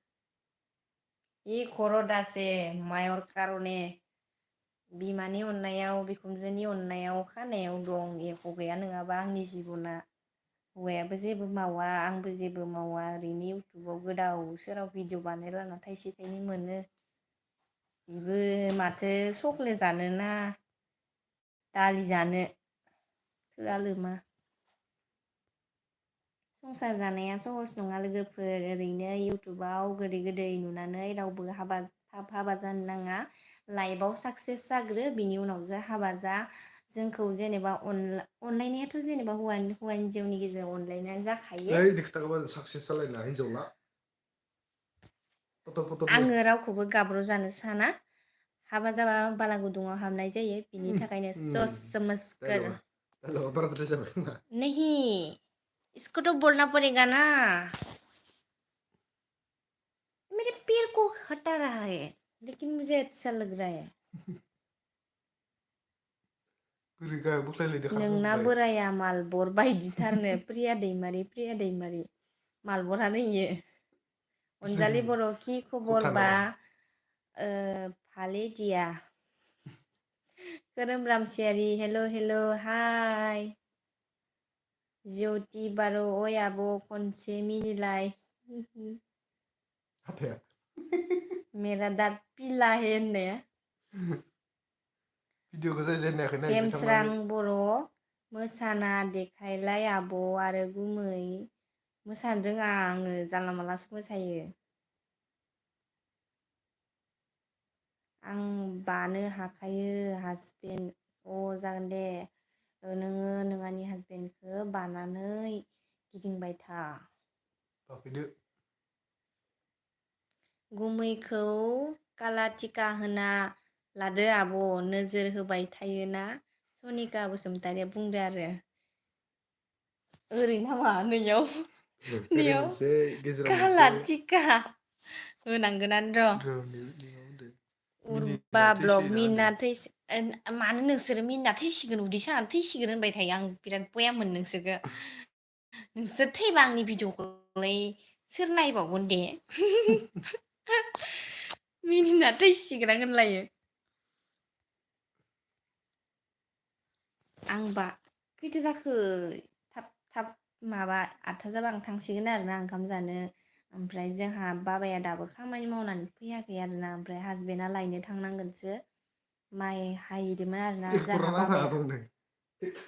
Speaker 1: इ खर' दासे मायर कारने बिमानि अननायाव बिखुनजोनि अननायाव खानायाव दं एख' गैया नङाबा आंनि जिबना हौवायाबो जेबो मावा आंबो जेबो मावा ओरैनो इउटुबाव गोदाव सोराव भिडिअ बानायलाना थाइसे थाइनै मोनो बेबो माथो चक्लेट जानोना दालि जानो थोआ लोमा संसार जानाया सहस नङा लोगोफोर ओरैनो इउटुबाव गोदै गोदै नुनानै रावबो थाब हाबा जानो नाङा लाइफआव साक्सेस जाग्रो बिनि उनावसो हाबा जा जोंखौ जेनेबा अनलायनायाथ' जेनेबा हौवा हिन्जावनि गेजेराव अनलायनाया जाखायो
Speaker 2: साक्सेस जालायना हिनजावला
Speaker 1: आङो रावखौबो गाब्र' जानो साना हाबा जाबा बाला गुदुङाव हाबनाय जायो बिनि थाखायनो सस समस्कर नहीं इसको तो बोलना पड़ेगा ना मेरे पैर को हटा रहा है लेकिन मुझे अच्छा लग रहा है नोंना बोराया मालबर बायदिथारनो प्रिया दैमारि मालबरानो इयो अनजालि बर' कि खबर बा भाले दिया खोरोम रामसियारि हेल' हाय ज्योति बार' ओइ आब' खनसे मिनिलाय मेरा दाद पिला है होननाया हेमस्रां बर' मोसाना देखायलाय आब' आरो गुमै मोसानो रोङा आङो जानला मानलासो मोसायो आं बानो हाखायो हासबेन्ड जागोन दे नोङो नोंहानि हासबेन्डखौ बानानै गिदिंबाय था गुमैखौ काला टिका होना लादो आब' नोजोर होबाय थायोना सनिका बसुमतारिया बुंदो आरो ओरै नामा नैयाव काला टिका होनांगोनानो र' उर्बा ब्लग मानो नोंसोरो मिनिना थैसिगोन उदै सानानै थैसिगोन होनबाय थायो आं बिराद बयामोन नोंसोरखो नोंसोर थैबा आंनि भिडिअखौलाय सोर नायबावगोन दे मिनिना थैसिगोन आं होनलायो आंबा खैथा जाखो थाब माबा 8था जाबा आं थांसिगोन आरोना ओंखाम जानो ओमफ्राय जोंहा बाबाया दाबो खामानि मावनानै फैयाखै आरोना ओमफ्राय हासबेन्डआ लायनो थांनांगोनसो माइ हाहैदोंमोन आरोना
Speaker 2: ट्रेक्टरा
Speaker 1: जोंहा
Speaker 2: नांथाना
Speaker 1: बाबाया
Speaker 2: दंनो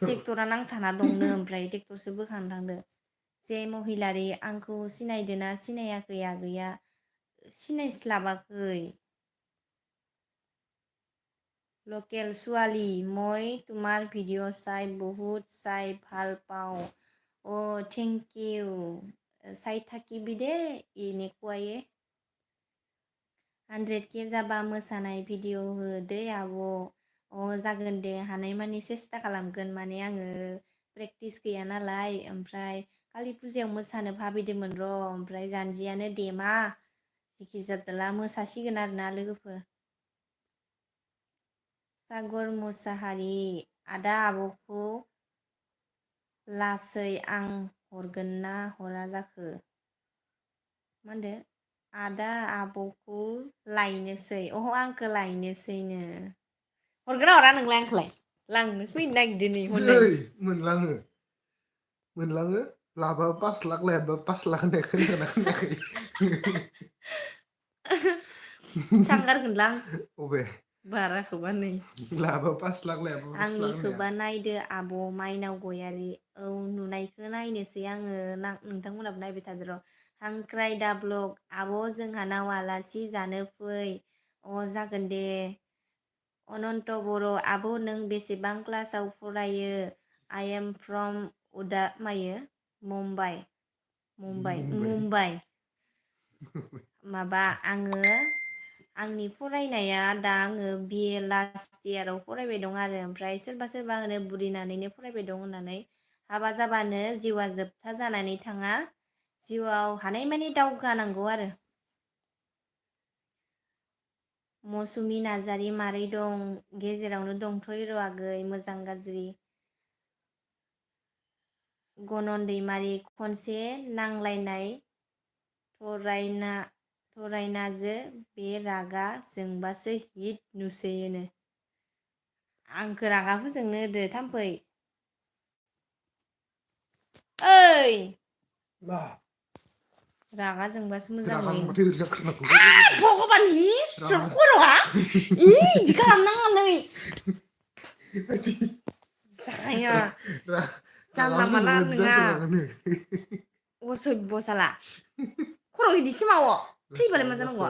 Speaker 1: ट्रेक्टरा नांथाना दंनो ओमफ्राय ट्रेक्टरसो बोखांनो थांदो जे महिलारि आंखौ सिनायदोना सिनायाखै आगैया सिनायस्लाबाखै লোকেল ছোৱালী মই তোমাৰ ভিডিঅ' চাই বহুত চাই ভাল পাওঁ থেংক ইউ চাই থাকিবি দেই এনেকুৱায়ে 100K जाबा मोसानाय भिडिअ हो दै आब' जागोन दे हानायमानि सेस्था खालामगोन माने आङो प्रेक्टिस गैया नालाय ओमफ्राय कालि फुजायाव मोसानो भाबिदोंमोन र' ओमफ्राय जानजियानो देमा जिखि जादोला मोसासिगोन आरोना लोगोफोर सागर मुसाहारि आदा आब'खौ लासै आं हरगोन ना हरा जाखो मा होनदो आदा आब'खौ लायनोसै आंखौ लायनोसैनो हरगोन ना हरा नोंलाय आंखौलाय लांनो फैनो नागिरदों नै हरलाय
Speaker 2: दै मोनलाङो लाबा 5 लाख लायाबा 5 लाख होननाय खोनागोना खोनायाखै
Speaker 1: थांगारगोनलां
Speaker 2: अबे
Speaker 1: बाराखौबा नै
Speaker 2: लाबा 5 लाख लायाबा 5 लाख होननाया
Speaker 1: आंनिखौबा नायदो आब' माइनाव गयारि नुनायखौ नायनोसै आङो नोंथांमोनाबो नायबाय थादो र' हांख्राय दा ब्लग आब' जोंहानाव आलासि जानो फै जागोन दे अनन्त बर' आब' नों बेसेबां क्लासाव फरायो आइ एम फ्रम मुम्बाइ माबा आङो आंनि फरायनाया दा आङो BA लास्ट इयाराव फरायबाय दं आरो ओमफ्राय सोरबा सोरबा होनो बुरिनानैनो फरायबाय दं होननानै हाबा जाबानो जिउआ जोबथा जानानै थाङा जिउआव हानायमानि दावगानांगौ आरो मौसुमि नार्जारि मारै दं गेजेरावनो दंथ'यो र' आगै मोजां गाज्रि गनन दैमारि खनसे नांलायनाय थरायनाजो बे रागा जोंबासो हिट नुसैयोनो आंखो रागा फोजोंनो होदो थाम्फै ओइ
Speaker 2: मा
Speaker 1: रागा जोंबासो मोजां
Speaker 2: रागा
Speaker 1: नुयो
Speaker 2: जोंबाथाय ओरैजा खारनांगौ
Speaker 1: भगबान
Speaker 2: रागा
Speaker 1: खर'आ इदि खालामनाङालै जाया
Speaker 2: रागा
Speaker 1: जानला माला
Speaker 2: जोंबा बिदि
Speaker 1: नोङा
Speaker 2: जाखानांगोनो
Speaker 1: असभ्य साला खर' इदिसो मावो थैबालाय मा जानांगौ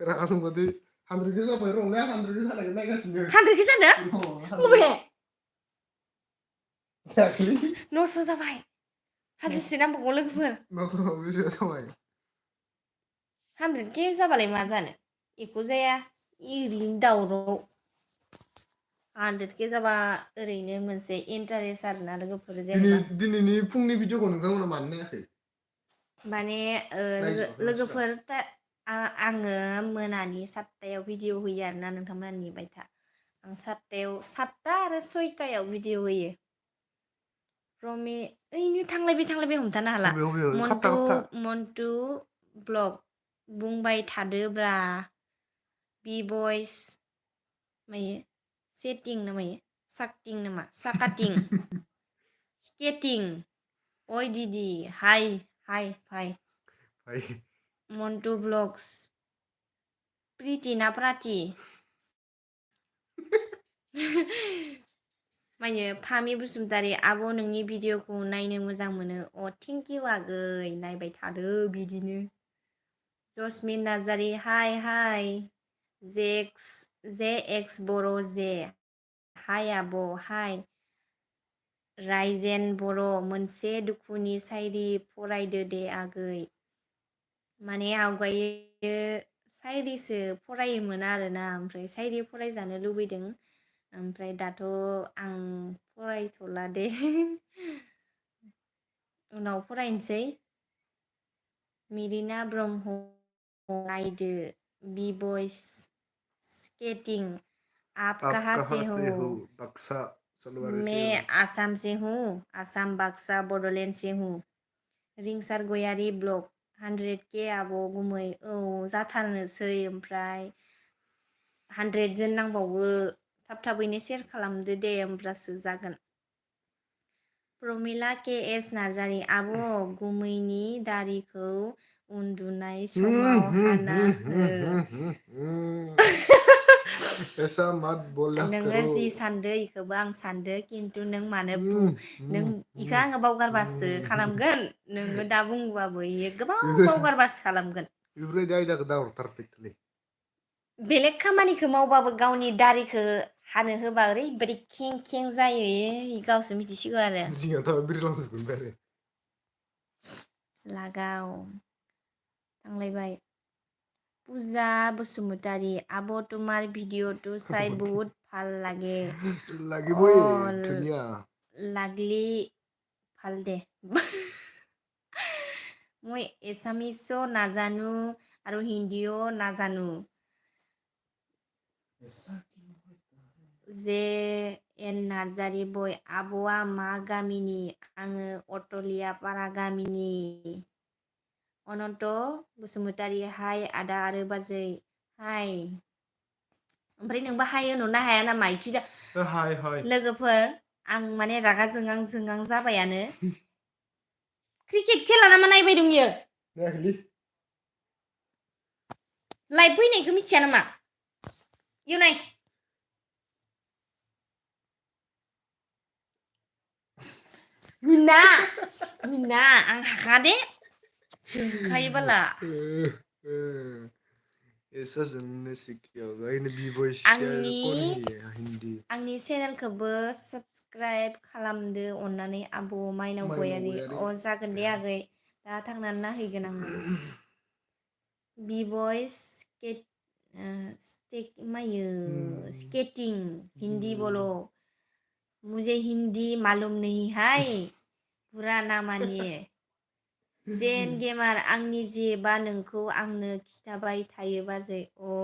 Speaker 2: रागा जोंबाथाय 100K जाबाय र' 100K जानायखौ नायगासिनो
Speaker 1: 100K जादो बबे
Speaker 2: जायाखैलै
Speaker 1: 900 जाबाय हाजारसे नांबावगौ लोगोफोर
Speaker 2: 900 बेसे जाबाय
Speaker 1: 100K जाबालाय मा जानो एख' जाया ओरैनो दावराव 100K जाबा ओरैनो मोनसे इन्टारेस्ट आरोना लोगोफोर जेनेबा
Speaker 2: दिनैनि फुंनि भिडिअखौ नोंथांमोना मानो नायाखै
Speaker 1: माने
Speaker 2: नायजोबाखै मानसिफ्रा
Speaker 1: लोगोफोर आङो मोनानि 7टायाव भिडिअ होयो आरोना नोंथांमोना नेबाय था आं 7टा आरो 6टायाव भिडिअ होयो ओइनो थांलायबाय हमथानो हाला
Speaker 2: बबे बबे खाबथा खाबथा
Speaker 1: मन्टु ब्लग बुंबाय थादोब्रा बि भइस मायो सेटिं ना मायो साकटिं नामा साकाटिं स्केटिं ओइ दिदि हाय फाय मन्टु ब्लग्स प्रिति ना प्राति मायो फामि बसुमतारी आब' नोंनि भिडिअखौ नायनो मोजां मोनो थेंक इउ आगै नायबाय थादो बिदिनो जसमिन नार्जारि हाय जे एक्स बर' जे हाय आब' हाय रायजेन बर' मोनसे दुखुनि सायरि फरायदो दे आगै माने आवगायो सायरिसो फरायोमोन आरोना ओमफ्राय सायरि फरायजानो लुबैदों ओमफ्राय दाथ' आं फरायथ'ला दे उनाव फरायनोसै मिरिना ब्रह्म नायदो बि भइस स्केटिं आप कहाँ से हो
Speaker 2: बाक्सा सलवारी से
Speaker 1: मैं
Speaker 2: हो
Speaker 1: आसाम से हूँ आसाम बाक्सा बड'लेण्ड से हूँ रिंसार गयारि ब्लग 100K आब' गुमै जाथारनोसै ओमफ्राय 100 जोन नांबावो थाब थाबैनो सेयार खालामदो दे होमब्लासो जागोन प्रमिला KS नार्जारि आब' गुमैनि दारिखौ उन्दुनाय समाव हाना हो।
Speaker 2: ऐसा मत बोला
Speaker 1: नोङो
Speaker 2: करो।
Speaker 1: जि सानदो इखौबो आं सानदो खिन्थु नों मानो नों इखो आङो बावगारबासो खालामगोन नोङो दा बुंबाबो इयो गोबाव बावगारबासो खालामगोन।
Speaker 2: बेफोरबायदि आयदाखौ दाहरथारबायलै।
Speaker 1: बेलेग खामानिखौ मावबाबो गावनि दारिखौ हानो होबा ओरैबायदि खें खें जायो गावसो मिथिसिगौ आरो।
Speaker 2: जिङावथ' बिरलांजोबगोन आरो।
Speaker 1: लागाव थांलायबाय। पूजा बसुमतारी आब' तुम्हार वीडियो तो चाই बहुत ভাল লাগে।
Speaker 2: লাগিবই
Speaker 1: অ'
Speaker 2: ধুনীয়া।
Speaker 1: লাগলি ভাল দে। মই এছামিছো নাজানো আৰু হিন্দীও নাজানো। जे एन नार्जारि बय आब'आ मा गामिनि? आङो अटलिया पारा गामिनि। अनन्त बसुमतारी हाय आदा आरो बाजै हाय। ओमफ्राय नोंबा हाय होनहरनो हाया नामा इखिजा
Speaker 2: हाय हाय।
Speaker 1: लोगोफोर आं माने रागा जोंहां जोंहां जाबायानो। क्रिकेट खेला ना मा नायबाय दं इयो?
Speaker 2: नायाखैलै।
Speaker 1: लाइभ फैनायखौ मिथिया नामा? इयाव नाय। मिना मिना आं हाखा दे जोंखायो बाला।
Speaker 2: ऐसा जमने से क्या होगा इन बी बॉयज क्या कौन है ये हिंदी
Speaker 1: आंनि चेनेलखौबो साबस्क्राइब खालामदो अननानै आब' माइनाव गयारि। अ जागोन दे आगै दा थांनानै नायहैगोन आङो। बी बॉयज स्केटिंग हिंदी बोलो। मुझे हिंदी मालूम नहीं है बुरा ना मानिए। जेन गेमार आंनि जेबा नोंखौ आंनो खिथाबाय थायो बाजै। अ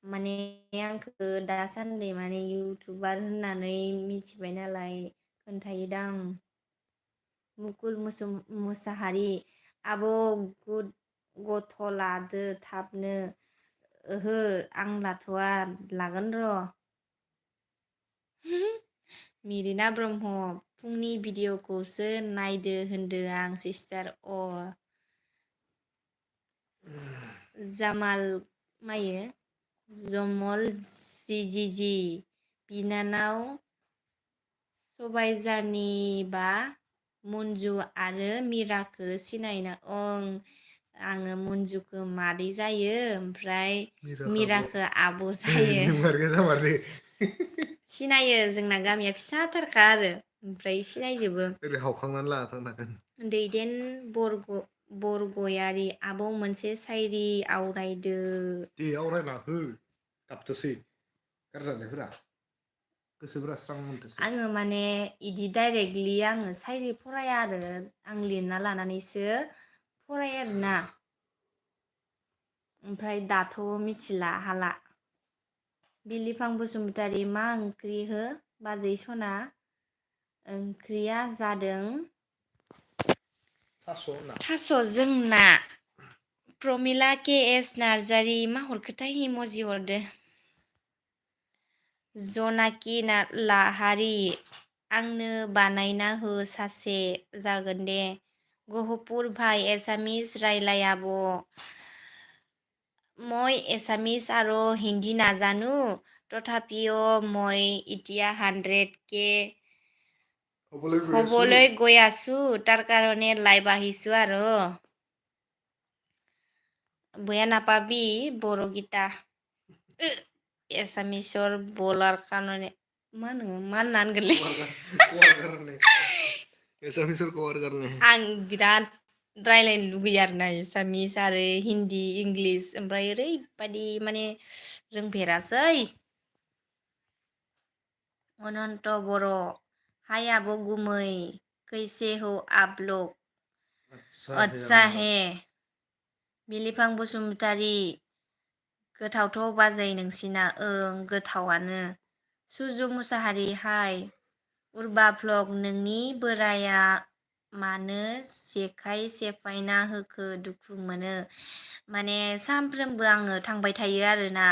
Speaker 1: माने आंखौ दासान्दि माने इउटुबार होननानै मिथिबाय नालाय खोन्थायोदां। मुकुल मुसाहारि आब' गुड गथ' लादो थाबनो। ओहो आं लाथ'वा लागोन र'। मिरिना ब्रह्म फुंनि भिडिअखौसो नायदो होनदो आं सिस्टार। अ जामाल मायो जमल जि बिनानाव सबायझारनिबा मन्जु आरो मिराखौ सिनायना? ओं आङो मन्जुखौ मादै जायो ओमफ्राय मिराखौ आब' जायो।
Speaker 2: नोंमारगो जामारगो।
Speaker 1: सिनायो जोंना गामिया फिसाथारखा आरो ओमफ्राय सिनायजोबो।
Speaker 2: ओरै हावखांनानै लाना थांनांगोन।
Speaker 1: दैदेन बरगयारि आब' मोनसे सायरि आवरायदो।
Speaker 2: दे आवरायना हो गाबथोसै गारजानायफोरा। गोसोफोरा स्रां मोनथोंसै।
Speaker 1: आङो माने इदि डाइरेक्टलि आङो सायरि फराया आरो आं लिरना लानानैसो फरायो आरोना। ओमफ्राय दाथ' मिथिला हाला। बिलिफां बसुमतारी मा ओंख्रि हो बाजै सना? ओंख्रिया जादों थास'जों ना। प्रमिला KS नार्जारि मा हरखोथाय इम'जि हरदो। जनाकि लाहारि आंनो बानायना हो सासे। जागोन दे। गहपुर भाई एसामिस रायलाय आब'। মই এছামিছ আৰু হিন্দী নাজানো তথাপিও মই এতিয়া 100K হ'বলৈ গৈ আছো তাৰ কাৰণে লাইভ আহিছো আৰু। বেয়া নাপাবি বড়গীতা एसामिसर बलार কাৰণে मा होनो मा होननांगोनलै
Speaker 2: एसामिसर कवार करने
Speaker 1: आं बिराद रायलायनो लुगैयो आरोना एसामिस आरो हिन्दी इंलिस ओमफ्राय ओरैबायदि माने रोंफेरासै। अनन्त बर' हाय आब' गुमै कैसे हो आप लोग? अच्छा है। बिलिफां बसुमतारी गोथावथ' बाजै नोंसिना? ओं गोथावानो। सुजु मुसाहारि हाय उर्बा भ्लग नोंनि बोराया मानो जेखाइ सेफायना होखो दुखु मोनो। माने सानफ्रोमबो आङो थांबाय थायो आरोना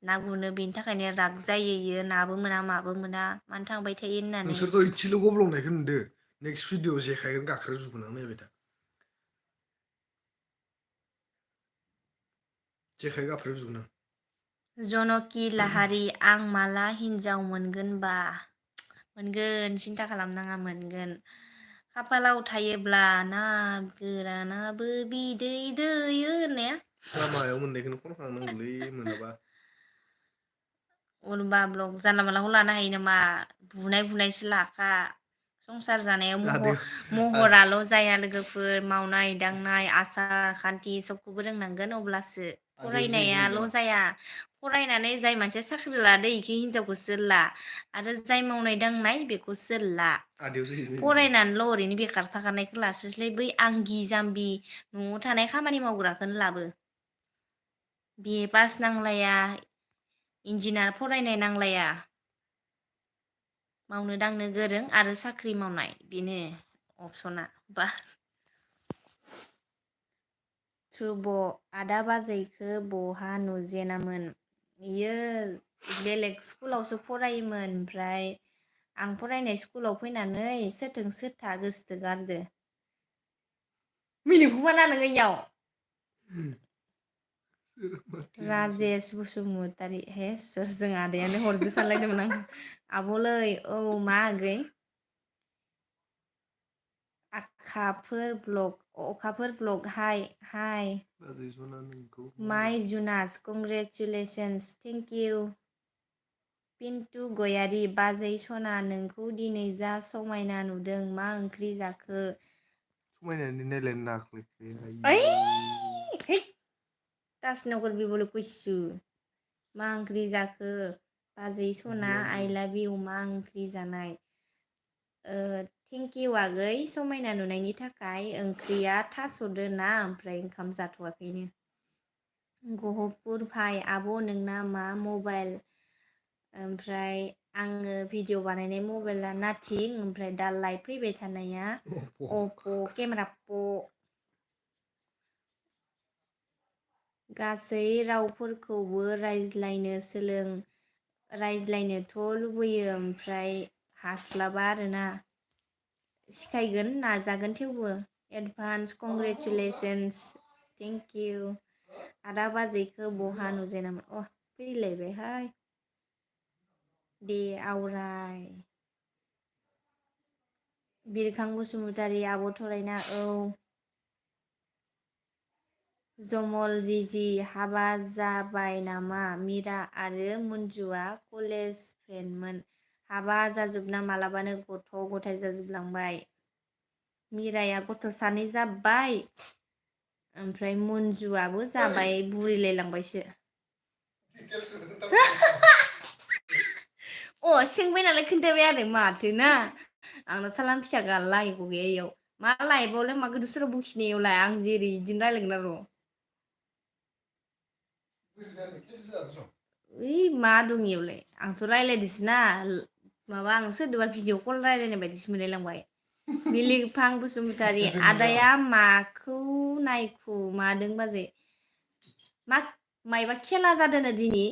Speaker 1: ना गुरनो बेनि थाखायनो राग जायो इयो नाबो मोना माबो मोना मानो थांबाय थायो होननानै।
Speaker 2: नोंसोरथ' इसेल' गब्लंनायखौ नुदो नेक्स्ट भिडिअ जेखाइगोन गाख्रोबजोबगोन आं नायबाय था जेखाइ गाख्रेबजोबगोन आं
Speaker 1: जनकि लाहारी आं माला हिन्जाव मोनगोनबा मोनगोन सिन्था खालामनाङा मोनगोन खाफालाव थायोब्ला ना गोरानाबो बिदै दैयो होननाया
Speaker 2: लामायाव मोननायखौनो फन खालामनांगौलै मोनाबा
Speaker 1: उरबा ब्लग जानला मानलाखौ लानो हायो नामा बुनायसो लाखा संसार जानायाव
Speaker 2: आदै
Speaker 1: महराल' जाया लोगोफोर मावनाय दांनाय आसार खान्थि सबखौबो रोंनांगोन अब्लासो
Speaker 2: आदैयाव जि
Speaker 1: फरायनायाल'
Speaker 2: बुंदों
Speaker 1: जाया फरायनानै जाय मानसिया साख्रि लादो इखि हिनजावखौसो ला आरो जाय मावनाय दांनाय बेखौसो ला
Speaker 2: आदैयाव जि
Speaker 1: फरायनानैल' ओरैनो बेखार थाखानायखौ लास्लायस्लाय बै आंगि जाम्बि न'आव थानाय खामानि मावग्राखौनो लाबो बिए पास नांलाया इन्जिनियार फरायनाय नांलाया मावनो दांनो गोरों आरो साख्रि मावनाय बेनो अपसना बा ध्रुब आदा बाजैखो बहा नुजेनामोन इयो बेलेग स्कुलावसो फरायोमोन ओमफ्राय आं फरायनाय स्कुलाव फैनानै सोरथों सोरथा गोसोथो गारदो मिनिखुमाना नोङो इयाव राजेश बसुमतारी हे सोर जों आदायानो हरदो सानलायदोंमोन आं आब'लै औ मा आगै अखाफोर ब्लग हाय माइ Junas congratulations thank U Pintu गयारी बाजै सना नोंखौ दिनै जा समायना नुदों मा ओंख्रि जाखो
Speaker 2: समायनानै नायलाय नाख्लायख्लाय
Speaker 1: ओइ
Speaker 2: आयौ
Speaker 1: है तासनगर बिबले कुइसु मा ओंख्रि जाखो बाजै सना आइ लाभ इउ मा ओंख्रि जानाय थेंक इउ आगै समायना नुनायनि थाखाय ओंख्रिया थास'दो ना ओमफ्राय ओंखाम जाथ'वाखैनो गहपुर भाइ आब' नोंना मा मबाइल ओमफ्राय आङो भिडिअ बानायनाय मबाइला नाथिं ओमफ्राय दा लाइभ फैबाय थानाया अप्प' केमेरा गासै रावफोरखौबो रायज्लायनो सोलों रायज्लायनोथ' लुबैयो ओमफ्राय हास्लाबा आरोना सिखायगोन नाजागोन थेवबो एडभान्स कंग्रेचुलेसन्स थेंक इउ आदा बाजैखौ बहा नुजेनामोन फैलायबायहाय दे आवराय बिरखां बसुमतारी आब' थरायना औ जमल जिजि हाबा जाबाय नामा मिरा आरो मन्जुआ कलेज फ्रेन्डमोन हाबा जाजोबना मालाबानो गथ' गथाय जाजोबलांबाय मिराया गथ' सानै जाबाय ओमफ्राय मन्जुआबो जाबाय बुरिलायलांबायसो सोंबाय नालाय खोन्थाबाय आरो माथो ना आंना सालान फिसा लायग गैया इयाव मा लाइबावलाय मा गोदाव सोराव बखिनायावलाय आं जेरै इदिनो रायलायगोन आरो ओइ मा दं इयावलाय आंथ' रायलायदोसो ना माबा आं सोरदोबा भिडिअ कल रायलायनाय बायदिसो मोनलायलांबाय बिलिफां बसुमतारी आदाया माखौ नायखु मादों बाजै मायबा खेला जादोंनो दिनै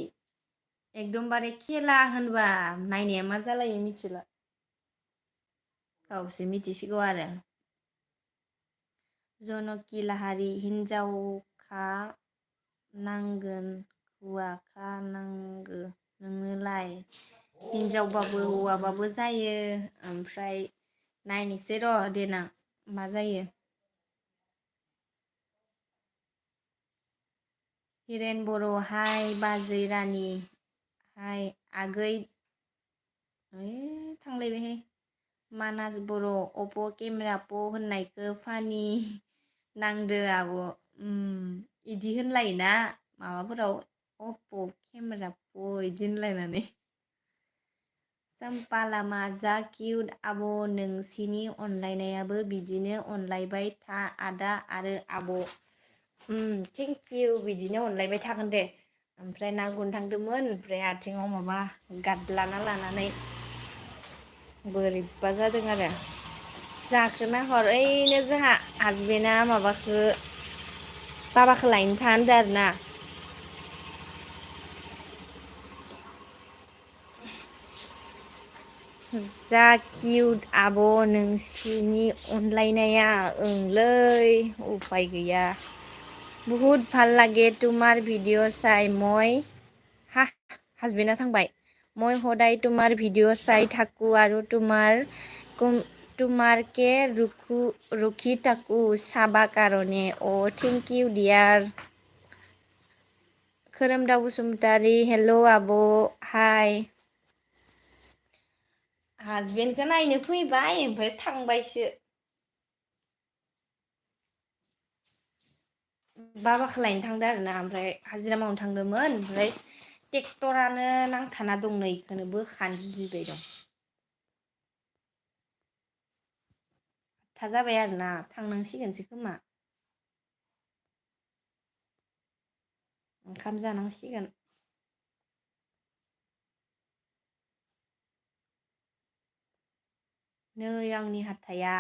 Speaker 1: एकदमबारे खेला होनबा नायनाया मा जालायो मिथिला गावसो मिथिसिगौ आरो जनकि लाहारी हिन्जावखा नांगोन हौवाखा नांगो नोंनोलाय हिनजावबाबो हौवाबाबो जायो ओमफ्राय नायनोसै र' देनां मा जायो हिरेन बर' हाय बाजै रानि हाय आगै थांलायबायहाय मानास बर' अप्प' केमेरा होननायखौ फानि नांदो आब' इदि होनलायोना माबाफोराव अप्प' केमेरा इदि होनलायनानै साम्फा लामा जा किउट आब' नोंसिनि अनलायनायाबो बिदिनो अनलायबाय था आदा आरो आब' थेंक इउ बिदिनो अनलायबाय थागोन दे ओमफ्राय ना गुरनो थांदोंमोन ओमफ्राय आथिङाव माबा गादलाना लानानै बोरैबा जादों आरो जाखोना हर ओइनो जोंहा हासबेन्डआ माबाखो बाबाखौ लायनो था होनदों आरोना जा किउट आब' नोंसिनि अनलायनाया ओंलै उफाय गैया बहुत ভাল লাগে তোমাৰ ভিডিঅ' চাই মই হাজবেণ্ডা थांबाय মই সদায় তোমাৰ ভিডিঅ' চাই থাকোঁ আৰু তোমাৰকে ৰখি থাকোঁ চাবা কাৰণে थेंक इउ डियार खोरोमदाव बसुमतारी हेल' आब' हाय हाजबेन्डखौ नायनो फैबाय ओमफ्राय थांबायसो बाबाखौ लायनो थांदो आरोना ओमफ्राय हाजिरा मावनो थांदोंमोन ओमफ्राय ट्रेक्टरानो नांथाना दं नै इखौनो बोखानो गिबाय दं था जाबाय आरोना थांनांसिगोनसो खोमा ओंखाम जानांसिगोन नै आंनि हाथाया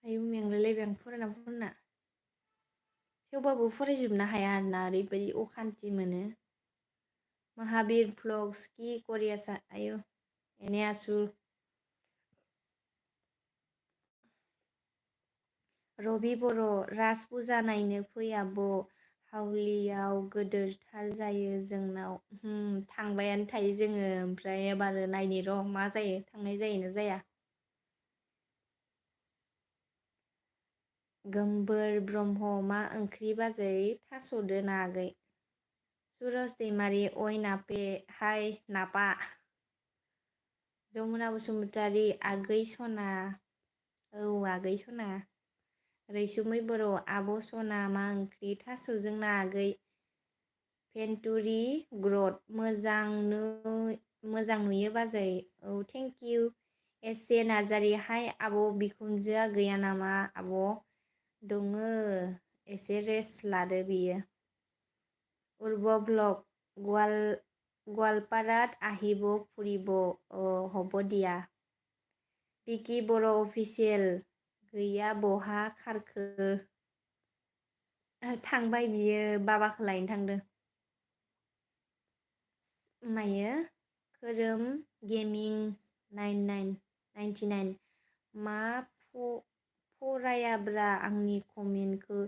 Speaker 1: आयौ मेंलायलायबाय आं फरायना थेवबाबो फरायजोबनो हाया आरोना ओरैबायदि अखान्थि मोनो महाबीर भ्लग्स की কৰি আছা आयौ এনে আছো रबि बर' राज फुजा नायनो फै आब' हावलियाव गोदोरथार जायो जोंनाव थांबायानो थायो जोङो ओमफ्राय एबार नायनि र' मा जायो थांनाय जायोना जाया गोमबोर ब्रह्म मा ओंख्रि बाजै थास'दो ना आगै सुरज दैमारि अय नापे हाय नापा जमुना बसुमतारी आगै सना औ आगै सना रैसुमै बर' आब' सना मा ओंख्रि थास'जों ना आगै भेन्टुरि ग्रथ मोजां नुयो बाजै औ थेंक इउ एसे नार्जारि हाय आब' बिखुनजोआ गैया नामा आब' दङो एसे रेस्ट लादो बियो उर्ब ब्लग গোৱালপাৰাত আহিব ফুৰিব হ'ব দিয়া बिकि बर' अफिसियेल गैया बहा खारखो थांबाय बियो बाबाखौ लायनो थांदों मायो खोरोम गेमिं 99 मा फरायाब्रा आंनि कमेन्टखौ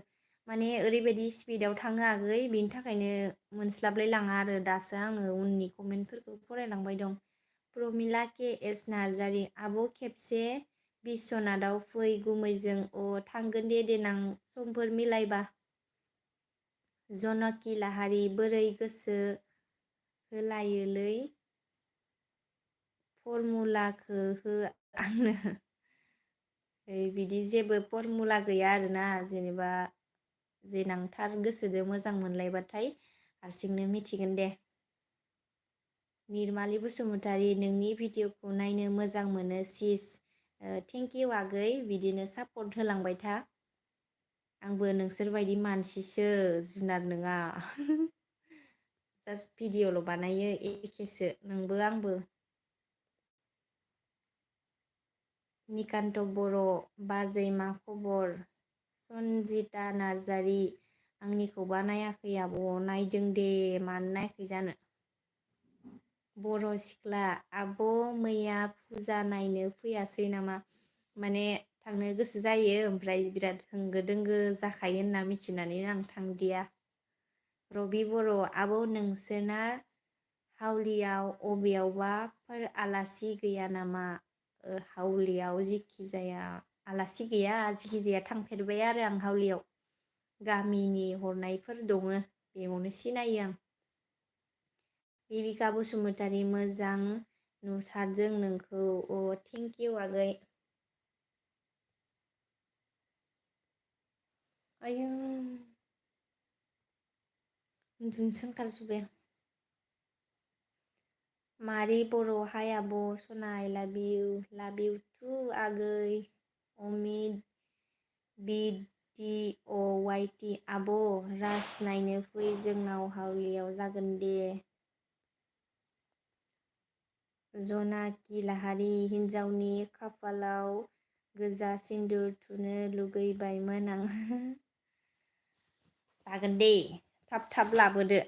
Speaker 1: माने ओरैबायदि स्पिडाव थाङो आगै बेनि थाखायनो मोनस्लाबलाय लाङा आरो दासो आङो उननि कमेन्टफोरखौ फरायलांबाय दं प्रमिला के एस नार्जारि आब' खेबसे बिस्वनाथाव फै गुमैजों थांगोन दे देनां समफोर मिलायबा जनकि लाहारि बोरै गोसो होलायोलै फरमुलाखौ हो आंनो बिदि जेबो फरमुला गैया आरोना जेनेबा जेनांथार गोसोजों मोजां मोनलायबाथाय हारसिंनो मिथिगोन दे निरमालि बसुमतारी नोंनि भिडिअखौ नायनो मोजां मोनो सिस थेंक इउ आगै बिदिनो सापर्ट होलांबाय था आंबो नोंसोरबायदि मानसिसो जुनार नङा जास्ट भिडिअ'ल' बानायो एखेसो नोंबो आंबो निकान्त बर' बाजै मा खबर सनजिता नार्जारि आंनिखौबा नायाखै आब' नायदों दे मानो नायाखै जानो बर' सिख्ला आब' मैया फुजा नायनो फैयासै नामा माने थांनो गोसो जायो ओमफ्राय बिराद होंगो दोंगो जाखायो होनना मिथिनानै आं थांदिया रबि बर' आब' नोंसोरना हावलियाव अबेयावबाफोर आलासि गैया नामा हावलियाव जिखि जाया आलासि गैया जिखि जाया थांफेरबाय आरो आं हावलियाव गामिनि हरनायफोर दङ बेयावनो सिनायो आं देबिका बसुमतारी मोजां नुथारदों नोंखौ थेंक इउ आगै आयौ उन्दुनोसो ओंखारजोब्बाय आं मारि बर' हाय आब' सना आइ लाभ इउ टु आगै अमित BDOYT आब' राज नायनो फै जोंनाव हावलियाव जागोन दे जनाकि लाहारि हिन्जावनि खाफालाव गोजा सिन्दुर थुनो लुगैबायमोन आं। जागोन दे थाब थाब लाबोदो।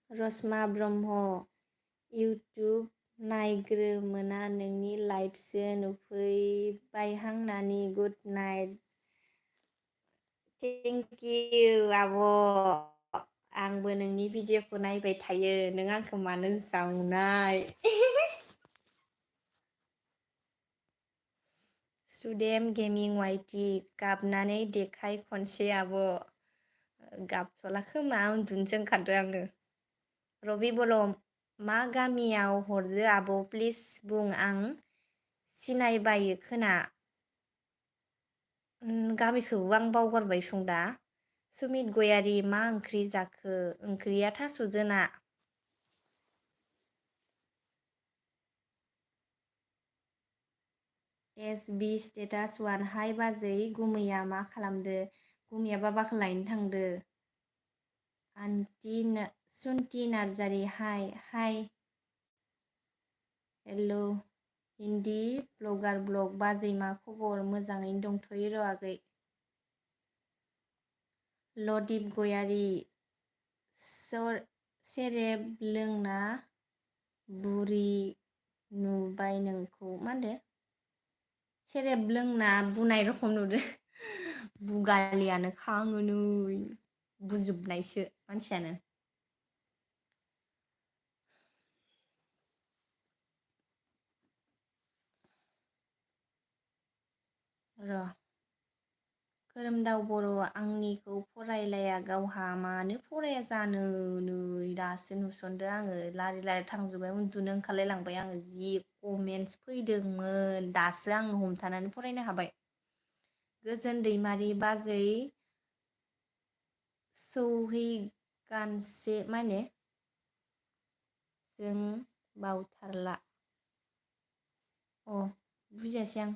Speaker 1: रसमा ब्रह्म इउटुब नायग्रोमोना नोंनि लाइभसो नुफैबायहां नानि गुड नाइट। थेंक इउ आब'। आंबो नोंनि भिडिअखौ नायबाय थायो नों आंखौ मानो जावनाय। सुदेम गेमिं वाइटि गाबनानै देखाय खनसे आब'। गाबथ'ला खोमा उन्दुनोसो ओंखारदों आङो। रबि बर' मा गामियाव हरदो आब' प्लिज बुं आं सिनायबायो खोना। गामिखौबो आं बावगारबाय संदा। सुमित गयारि मा ओंख्रि जाखो? ओंख्रिया थास' जोना। एस बि स्टेटास वान हाय बाजै गुमैया मा खालामदो? गुमैया बाबाखौ लायनो थांदो। आन्टि सुन्ति नार्जारि हाय hi hello' Hindi blogger blog बाजै मा खबर? मोजाङैनो दंथ'यो र' आगै। लदिप गयारि सेरेब लोंना बुरि नुबाय नोंखौ। मा होनदो? सेरेब लोंना बुनाय रखम नुदो। बुगालियानो खाङो नै बुजोबनायसो मानसियानो। र' खोरोमदाव बर' आंनिखौ फरायलाया गावहा मानो फराया जानो नै दासो नुसनदो आङो लारि लारि थांजोब्बाय उन्दुनो ओंखारलाय लांबाय आङो जि कमेन्टस फैदोंमोन दासो आङो हमथानानै फरायनो हाबाय। गोजोन दैमारि बाजै सौहैगानसे माने जों बावथारला। अ बुजियासै आं।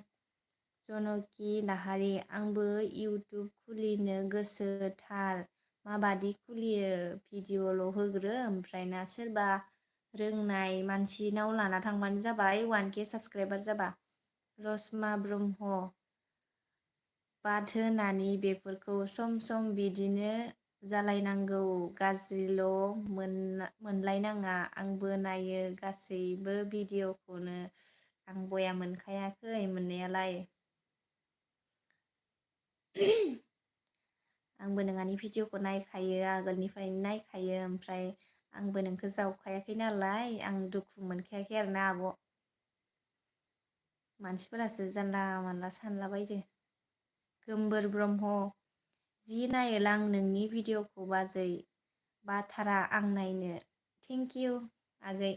Speaker 1: जनकि नाहारि आंबो इउटुब खुलिनो गोसोथार माबादि खुलियो? भिडिअ'ल' होग्रो ओमफ्राय ना सोरबा रोंनाय मानसिनाव लाना थांबानो जाबाय 1K साबसक्राइबार जाबा। रसमा ब्रह्म बाद हो नानि बेफोरखौ सम सम बिदिनो जालायनांगौ गाज्रिल' मोनलायनाङा। आंबो नायो गासैबो भिडिअ'खौनो आं बया मोनखायाखै मोननायालाय। आंबो नोंहानि भिडिअ'खौ नायखायो आगोलनिफ्रायनो नायखायो ओमफ्राय आंबो नोंखौ जावखायाखै नालाय आं दुखु मोनखायाखै आरोना आब'। मानसिफोरासो जानला मानला सानला बायदो। गोमबोर ब्रह्म जि नायोलां नोंनि भिडिअ'खौ बाजै बाथारा आं नायनो। थेंक इउ आगै।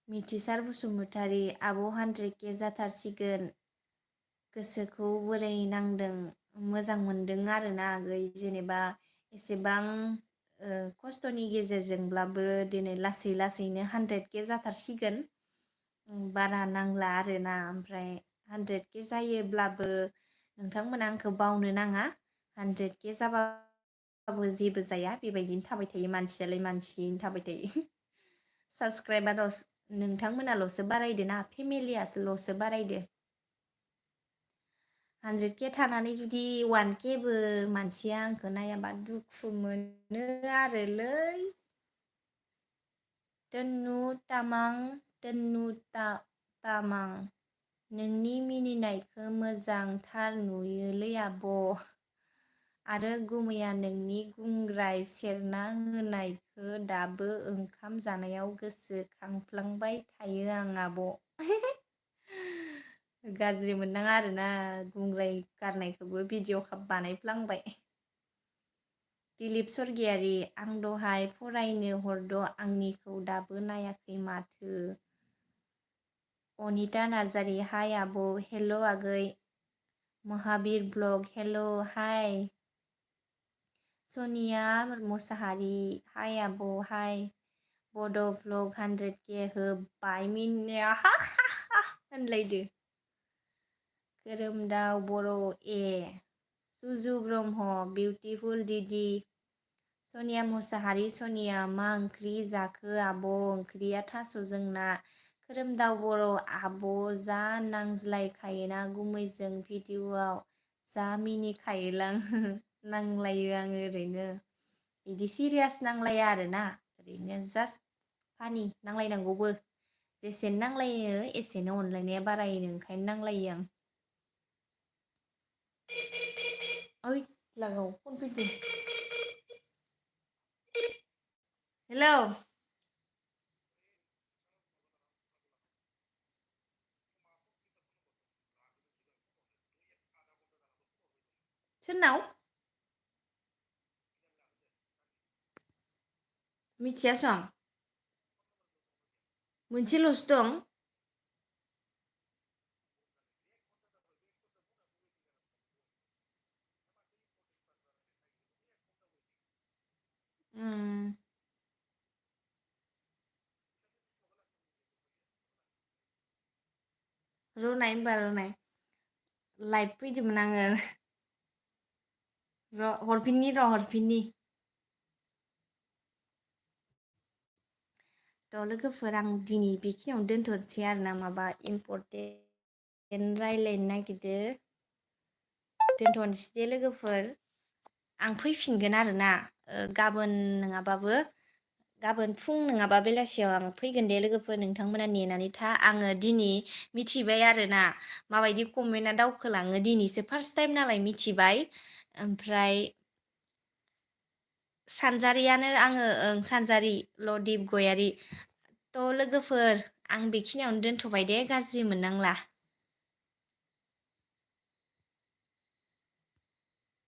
Speaker 1: मिथिसार बसुमतारी आब' 100K जाथारसिगोन गोसोखौ बोरै नांदों? मोजां मोनदों आरोना आगै जेनेबा एसेबां खस्थ'नि गेजेरजोंब्लाबो दिनै लासै लासैनो 100K जाथारसिगोन। बारा नांला आरोना ओमफ्राय 100K जायोब्लाबो नोंथांमोना आंखौ बावनो नाङा 100K जाबाबो जेबो जाया बेबायदिनो थाबाय थायो मानसियालाय मानसियैनो थाबाय थायो। साबसक्राइबार नोंथांमोनाल'सो बारायदो ना फेमिलियासोल'सो बारायदो। 100K थानानै जुदि 1Kबो मानसिया आंखौ नायाबा दुखु मोनो आरोलै। तन्नु तामां नोंनि मिनिनायखौ मोजांथार नुयोलै आब'। आरो गुमैया नोंनि गुंग्राय सेरना होनायखौ दाबो ओंखाम जानायाव गोसोखांफ्लांबाय थायो आं आब'। गाज्रि मोननाङा आरोना गुंग्राय गारनायखौबो भिडिअ' बानायफ्लांबाय। दिलिप स्वर्गियारि आं दहाय फरायनो हरद' आंनिखौ दाबो नायाखै माथो। अनिता नार्जारि हाय आब' हेल' आगै। महाबिर ब्लग हेल' हाय। सनिया मोसाहारि हाय आब' हाय। बड' भ्लग 100K होबाय मिनिया होनलायदो। खोरोमदाव बर' ए सुजु ब्रह्म बिउटिफुल दिदि सनिया मुसाहारि सनिया मा ओंख्रि जाखो आब' ओंख्रिया थास'जों ना खोरोमदाव बर' आब' जा नांज्लायखायोना गुमैजों भिडिअ'आव जा मिनिखायोलां नांलायो आङो ओरैनो बिदि सिरियास नांलाया आरोना ओरैनो जास्ट फानि नांलायनांगौबो जेसेनो नांलायो एसेनो अनलायनाया बारायो ओंखायनो नांलायो आं ओइ लागाव फन फैदों हेलौ सोरनाव मिथिया सं मोनसेल'सो दं र'नाय होनबा र'नाय लाइभ फैदोंमोन आङो हरफिननि थ' लोगोफोर आं दिनै बेखिनियावनो दोनथ'नोसै आरोना माबा इम्परटेन्ट रायलायनो नागिरदों दोनथ'नोसै दे लोगोफोर आं फैफिनगोन आरोना गाबोन नङाबाबो गाबोन फुं नङाबा बेलासियाव आं फैगोन दे लोगोफोर नोंथांमोना नेनानै था आङो दिनै मिथिबाय आरोना माबायदि कमेन्टआ दावखोलाङो दिनैसो फार्स्ट टाइम नालाय मिथिबाय ओमफ्राय सानजारियानो आङो सानजारि लदिप गयारि थ' लोगोफोर आं बेखिनियावनो दोनथ'बाय दे गाज्रि मोननांला